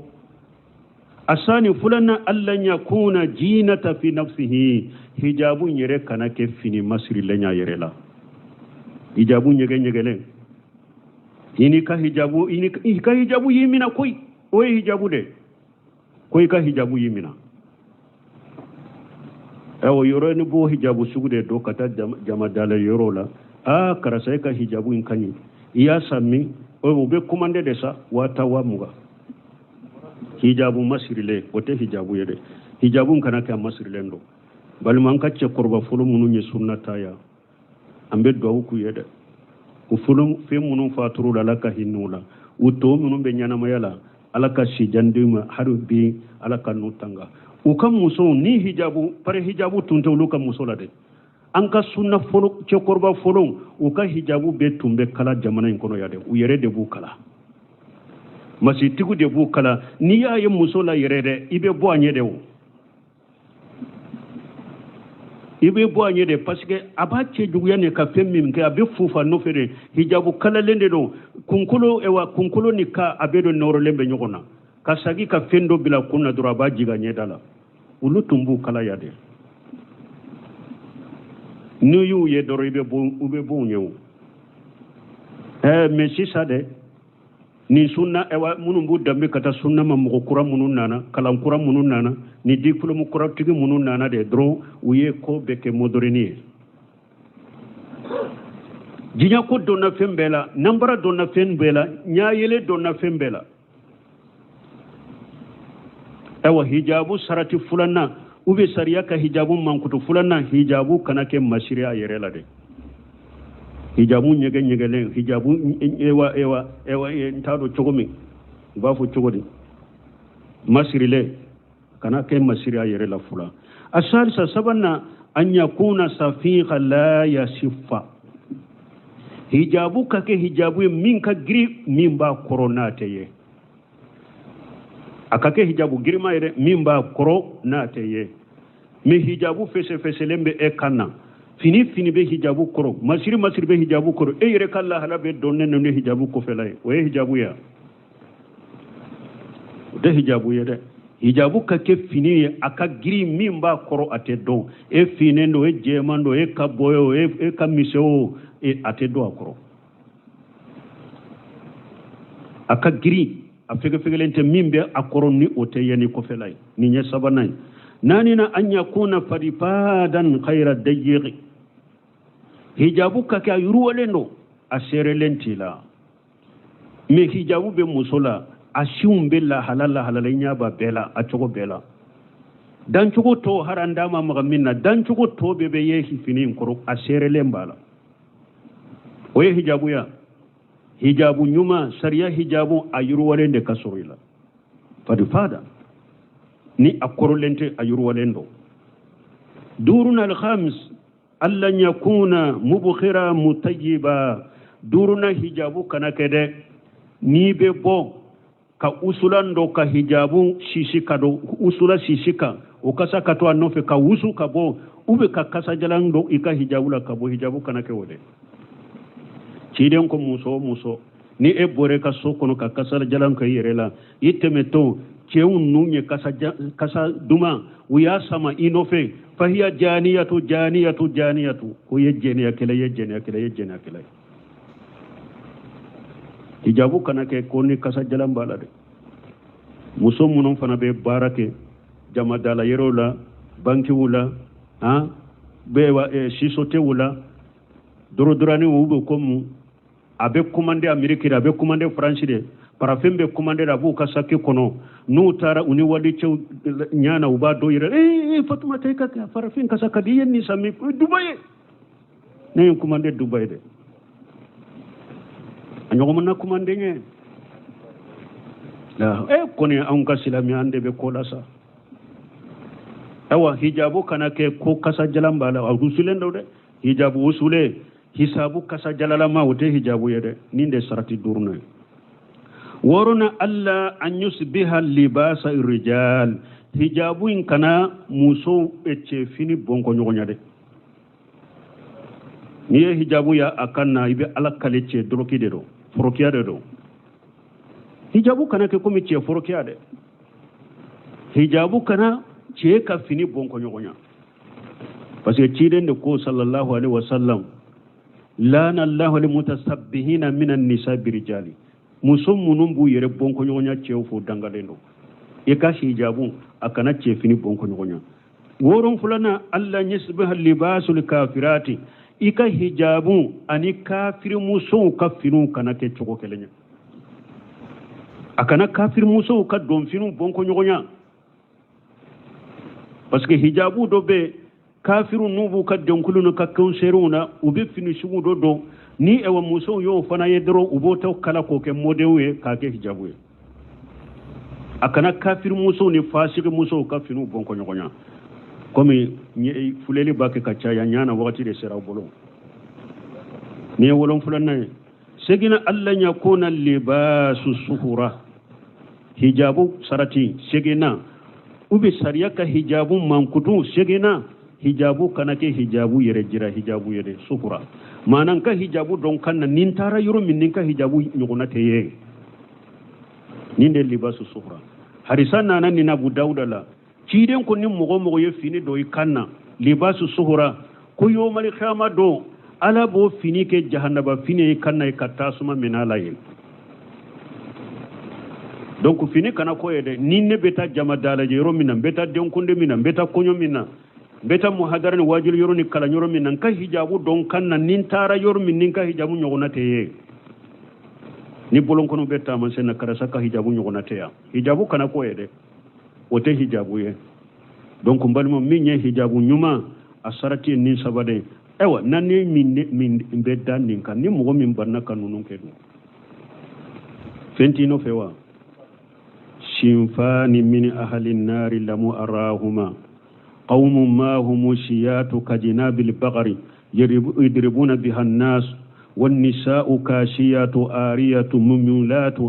Asani fulanna allan yakuna jinata fi nafsihi, hijabu yɛrɛ kana kɛ fini masirilen y'a yɛrɛ la, hijabu ɲɛgɛn ɲɛgɛlen. I n'i ka hijabu, i ka hijabu y'i mina koyi, o ye hijabu de ko i ka hijabu y'i mina. O yɔrɔ ni b'o hijabu sugu de don ka taa jamadala yɔrɔ la. Aa, karisa, e ka hijabu in ka ɲi, i y'a san min? O bɛ commandé de sa, 10,000, 20,000. Hijabu masirilen, o tɛ hijabu ye dɛ. Hijabu kana kɛ a masirilen don. Balima, an ka cɛkɔrɔba fɔlɔ minnu ye sunna ta yan, an bɛ duwawu k'u ye dɛ. U fɔlɔ fɛn minnu fatur'u la, Ala ka hinɛ u la. U tɔ minnu bɛ ɲɛnamaya la, Ala ka sijan d'u ma hali bi, Ala ka n'u tanga. U ka musow ni hijabu pare, hijabu tun tɛ olu ka muso la dɛ. An ka sunna fɔlɔ cɛkɔrɔba fɔlɔ, u ka hijabu bɛɛ tun bɛ kala jamana in kɔnɔ yan dɛ. U yɛrɛ de b'u kala, masitigiw de b'u kala. N'i y'a ye muso la yɛrɛ dɛ, i bɛ bɔ a ɲɛ de, o i bɛ bɔ a ɲɛ de, parce que a b'a cɛ juguya ni ka fɛn min kɛ, a bɛ fufa nɔfɛ de. Hijabu kalalen de don, kunkolo, ewa, kunkolo ni ka a bɛ don nɔrɔlen bɛ ɲɔgɔn na, ka sagi ka fɛn dɔ bila kun na dɔrɔn, a b'a jigin a ɲɛda la. Olu tun b'u kala yan de. N'u y'u ye dɔrɔn, i bɛ bɔ, u bɛ bɔ u ɲɛ o. Mais sisan dɛ, nin sunna, ewa, minnu b'u danbe ka taa sunna ma, mɔgɔ kura minnu nana, kalan kura minnu nana, ni diplôme kuratigi minnu nana de dɔrɔn, u ye ko bɛɛ kɛ moderne ye. Diɲɛ ko donna fɛn bɛɛ la, nanbara donna fɛn bɛɛ la, ɲayɛlɛ donna fɛn bɛɛ la. Ayiwa, hijabu sarati filanan u bɛ sariya ka hijabu mankutu filanan, hijabu kana kɛ masiri a yɛrɛ la dɛ. Hijabu ɲɛgɛn ɲɛgɛlen, hijabu, ewa, ewa, ewa, n t'a dɔn cogo min u b'a fɔ cogo di, masirilen kana kɛ masiri a yɛrɛ la. Fula a salisa sabanan, an yakuna safiqa la yasifa. Hijabu ka kɛ hijabu ye min ka girin, min b'a kɔrɔ n'a tɛ ye. A ka kɛ hijabu girima ye dɛ, min b'a kɔrɔ n'a tɛ ye. Mais hijabu fɛsɛfɛsɛlen bɛ e kan na, fini fini bɛ hijabu kɔrɔ, masiri masiri bɛ hijabu kɔrɔ, e yɛrɛ ka lahala bɛ dɔnnen don ni hijabu kɔfɛla ye. O ye hijabu ye, o tɛ hijabu ye dɛ. Hijabu ka kɛ fini ye a ka girin, min b'a kɔrɔ a tɛ dɔn. E finnen don, e jɛman don, e ka bɔyɔ o, e ka misɛn o, a tɛ dɔn a kɔrɔ. A ka girin, a fɛgɛfɛgɛlen tɛ, min bɛ a kɔrɔ ni o tɛ ye ni kɔfɛla ye. Nin ye sabanan ye. Naaninan, an yakuna fadifadan khayra dayiqi. Hijabu ka kɛ a yiriwalen don, a seerelen t'i la. Mais hijabu bɛ muso la, a sinw bɛ lahala lahala la, i ɲɛ b'a bɛɛ la, a cogo bɛɛ la. Dancogo tɔ har an da ma maga min na, dancogo tɔ bɛɛ bɛ ye fini in kɔrɔ, a seerelen b'a la. O ye hijabu ya. Hijabu ɲuman, sariya hijabu, a yiriwalen de ka sɔrɔ i la. Fadifada ni a kɔrɔlen tɛ, a yiriwalen don. Duurunan, alhamis, alla yakuna mubkhira mutayiba. Duurunan, hijabu kana kɛ dɛ, n'i bɛ bɔ ka usulan dɔ ka hijabu sisi ka don usula sisi kan, o kasa ka to a nɔfɛ ka wusu ka bɔ, u bɛ ka kasajalan don i ka hijabu la ka bɔ. Hijabu kana kɛ o dɛ. Ciden ko muso o muso, ni e bɔra i ka so kɔnɔ ka kasajalan kɛ i yɛrɛ la, i tɛmɛtɔ cɛw nun ye kasa duman, u y'a sama i nɔfɛ, fahiya janiyatu janiyatu janiyatu, ko ye jɛnɛyakɛla ye, jɛnɛyakɛla ye, jɛnɛyakɛla ye. Hijabu kana kɛ ko ni kasajalan b'a la dɛ. Muso minnu fana bɛ baara kɛ jamadala yɔrɔw la, bankiw la, han bɛɛ sisotew la, dorodorani u bɛ komi a bɛ commandé Amérique de, a bɛ commandé France de, parfum bɛ commandé a b'u ka saki kɔnɔ. N'u taara u ni walicɛw ɲana, u b'a dɔw yɛrɛ, ee Fatumata, i ka parfum kasa ka di, i ye nin san min? Dubayi, ne ye commandé Dubayi dɛ. A ɲɔgɔn na commandé ɲɛ e kɔni, anw ka silamɛya an de bɛ ko la sa. Ayiwa, hijabu kana kɛ ko kasajalan b'a la, a wusulen don dɛ. Hijabu wusulen, hisabu kasajalalama, o tɛ hijabu ye dɛ. Nin de sarati duurunan ye. Wɔɔrɔnan, alla an yusbiha libasa rijal. Hijabu in kana musow cɛfini bɔnkɔ ɲɔgɔn ɲɛ dɛ. N'i ye hijabu ya a kan na, i bɛ ala kale cɛ dɔrɔki de don, forokiya de don. Hijabu kana kɛ komi cɛ forokiya dɛ. Hijabu kana cɛ ka fini bɔnkɔ ɲɔgɔn ɲɛ, parce que ciden de ko sallallahu alaihi wasallam, lana allahu almutasabbihina minan nisa birijali. Muso minnu b'u yɛrɛ bɔnkɔ ɲɔgɔn ɲɛ cɛw fo, dangalen don. I ka hijabu a kana cɛ fini bɔnkɔ ɲɔgɔn ɲɛ. Wolonfilana, alla yusbiha libasul kafirati. I ka hijabu ani kafirimusow ka finiw kana kɛ cogo kelen ye. A kana kafirimusow ka donfiniw bɔnkɔ ɲɔgɔn ɲɛ, parce que hijabu dɔ bɛ kafiru n'u b'u ka dɔnkiliw n'u ka kɔnsɛriw na, u bɛ fini sugu dɔ don. Ni ɛwà musow y'o fana ye dɔrɔn, u b'o ta kala k'o kɛ modɛliw ye k'a kɛ hijabu ye. A kana kafiri musow ni fasigi musow ka finiw bɔnkɔ ɲɔgɔn ɲɛ, komi fuleli b'a kɛ ka caya ɲana wagati de sera aw bolo. Nin ye wolonfilanan ye. Seginna, alla yakuna libasu suhura. Hijabu sarati seginna, u bɛ sariya ka hijabu mankutu seginna, hijabu kana kɛ hijabu yɛrɛ jira hijabu yɛrɛ suhura. Maana n ka hijabu dɔn kan na, ni n taara yɔrɔ min, ni n ka hijabu ɲɔgɔnna tɛ ye. Nin de libasu suhura. Hadisa nana nin Abu Dawuda la. Ciden ko ni mɔgɔ mɔgɔ ye fini don i kan na libasu suhura, ko yomali kiyama don, ala b'o fini kɛ jahanaba fini ye kan na ye ka tasuma minɛ a la yen. Donc fini kana ko ye dɛ. Ni ne bɛ taa jama dalajɛ yɔrɔ min na, n bɛ taa denkundi min na, n bɛ taa kɔɲɔ min na, n bɛ taa muhadara ni wajuli yɔrɔ ni kalan yɔrɔ min na, n ka hijabu dɔn kan na, ni n taara yɔrɔ min, ni n ka hijabu ɲɔgɔnna tɛ ye. Ni bolonkɔnɔ bɛ taamasiyɛn na, karisa ka hijabu ɲɔgɔnna tɛ yan. Hijabu kana ko ye dɛ, o tɛ hijabu ye. Donc n balima, min ye hijabu ɲuman, a sarati ye nin saba de ye. Ayiwa, na ni min bɛ da nin kan, ni mɔgɔ min banna ka ninnu kɛ dun, fɛn t'i nɔfɛ wa? Sinfani min ahali nari lamu arahuma qawmun ma humu shiyatu kajinabil bagari yadribuna biha an-nas والنساء كاسيات آرية مميلات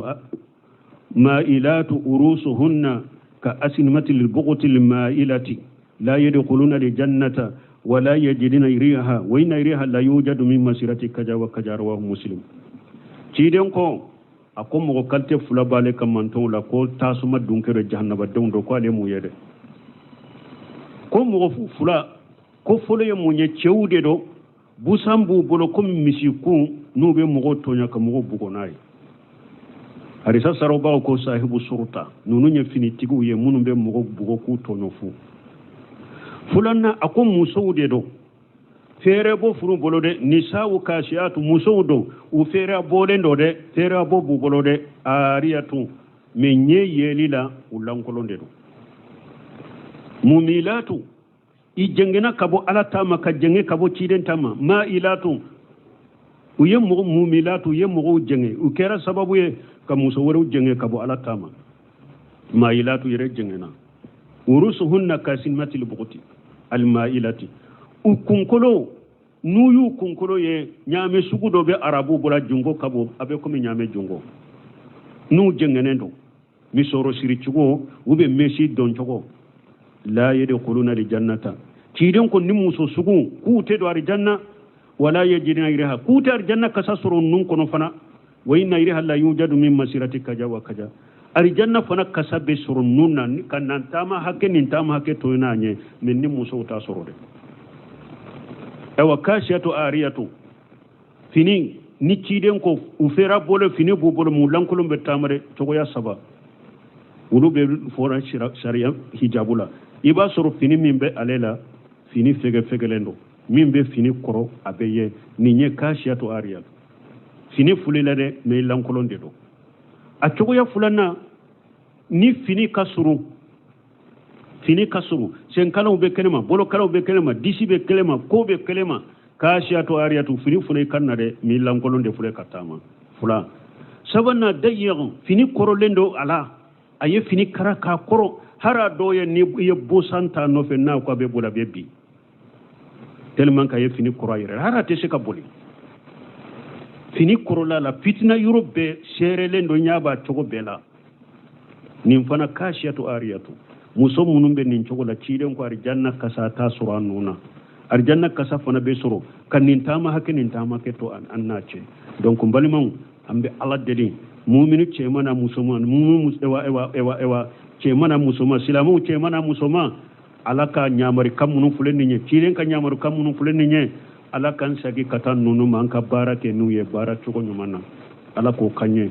مائلات رؤوسهن كأسنمة البغت المائلة لا يدخلون الجنة ولا يجدون ريحها وإن ريحها لا يوجد من مسيرة كذا وكذا رواه مسلم ciden ko a ko mɔgɔ kalite fila b'ale ka mantɔnw la ko tasuma dunkɛ jahannabadenw don ko ale m'u ye dɛ ko mɔgɔ fila ko fɔlɔ ye mun ye cɛw de don busan b'u bolo komi misikun n'u bɛ mɔgɔw tɔɲɔ ka mɔgɔw bugɔ n'a ye hadisa sarabaw ko sahibu suruta ninnu ye finitigiw ye minnu bɛ mɔgɔw bugɔ k'u tɔɲɔ fu filanan a ko musow de don fɛɛrɛ bɔ furu bolo dɛ nisawu kasiyatu musow don u fɛɛrɛ bɔlen don dɛ fɛɛrɛ bɔ b'u bolo dɛ ariyatu mɛ ɲɛ yeli la u lankolon de don mumilatu i jɛngɛna ka bɔ ala ta ma ka jɛngɛ ka bɔ ciden ta ma mailatu u ye mɔgɔ mumilatu u ye mɔgɔw jɛngɛ u kɛra sababu ye ka muso wɛrɛw jɛngɛ ka bɔ ala ta ma mailatu yɛrɛ jɛngɛna urusuhunna kasinimatil buguti almailati u kunkolo n'u y'u kunkolo ye ɲaamɛ sugu dɔ bɛ arabu bolo jungo ka bon a bɛ komi ɲaamɛ jungo n'u jɛngɛnen don misɔrɔ siri cogo u bɛ mɛsi don cogo la yadkhuluna aljannata ciden ko ni muso sugu k'u tɛ don arijanna wala yajiduna riha k'u tɛ arijanna kasa sɔrɔ nun kɔnɔ fana wa inna riha la yujadu min masirati kaja wa kaja arijanna fana kasa bɛ sɔrɔ nun na ka nan taama hakɛ nin taama hakɛ to n'a ɲɛ mɛ ni musow t'a sɔrɔ dɛ ayiwa kasiyatu ariyatu fini ni ciden ko u fɛɛrɛ bolo fini b'u bolo mu lankolon bɛ taama dɛ cogoya saba olu bɛ fɔra sariya hijabu la i b'a sɔrɔ fini min bɛ ale la fini fɛgɛfɛgɛlen don min bɛ fini kɔrɔ a bɛ ye nin ye kasiyatu ariyatu fini fulila dɛ mɛ i lankolon de don a cogoya filanan ni fini ka surun fini ka surun senkalaw bɛ kɛnɛma bolokalaw bɛ kɛnɛma disi bɛ kɛnɛma ko bɛ kɛnɛma kasiyatu ariyatu fini fana i kan na dɛ mɛ i lankolon de filɛ ka taama fila sabanan dayiq fini kɔrɔlen don a la a ye fini kara k'a kɔrɔ hari a dɔw ye ni i ye bosan t'a nɔfɛ n'a ko a bɛ boli a bɛ bin tellement k'a ye fini kɔrɔ a yɛrɛ la hari a tɛ se ka boli fini kɔrɔla la fitina yɔrɔ bɛɛ seerelen don ɲɛ b'a cogo bɛɛ la nin fana kasiyatu ariyatu muso minnu bɛ nin cogo la ciden ko arijanna kasa t'a sɔrɔ a nun na arijanna kasa fana bɛ sɔrɔ ka nin taama hakɛ nin taama hakɛ to an n'a cɛ donc n balimaw an bɛ ala deli mumini cɛman n'a musoman mumini ewa ewa ewa ewa cɛman n'a musoman silamɛw cɛman n'a musoman ala ka ɲamarikan minnu filɛ nin ye ciden ka ɲamarikan minnu filɛ nin ye ala k'an sagi ka taa ninnu ma an ka baara kɛ n'u ye baara cogo ɲuman na ala k'o kan ye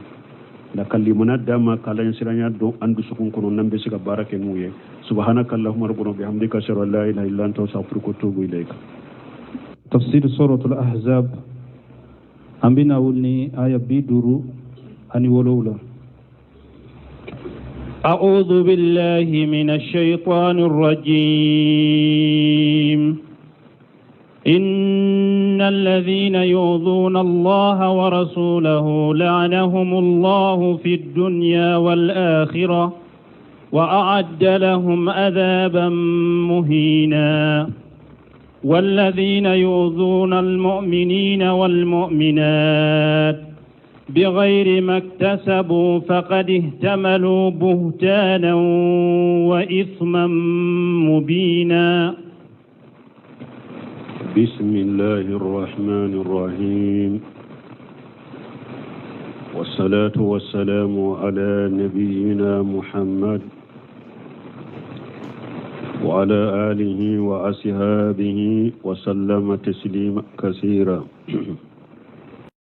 la ka limana d'an ma k'ala ɲɛsiranya don an dusukun kɔnɔ n'an bɛ se ka baara kɛ n'u ye subhanaka allahumma rabbana bihamdika ashhadu an la ilaha illa anta astaghfiruka wa atubu ilayka tafsir suratul ahzab an bɛna wuli ni aya 57. أعوذ بالله من الشيطان الرجيم إن الذين يؤذون الله ورسوله لعنهم الله في الدنيا والآخرة وأعد لهم عذابا مهينا والذين يؤذون المؤمنين والمؤمنات بغير ما اكتسبوا فقد اهتملوا بهتانا وإثما مبينا. بسم الله الرحمن الرحيم والصلاة والسلام على نبينا محمد وعلى آله وأصحابه وسلم تسليما كثيرا.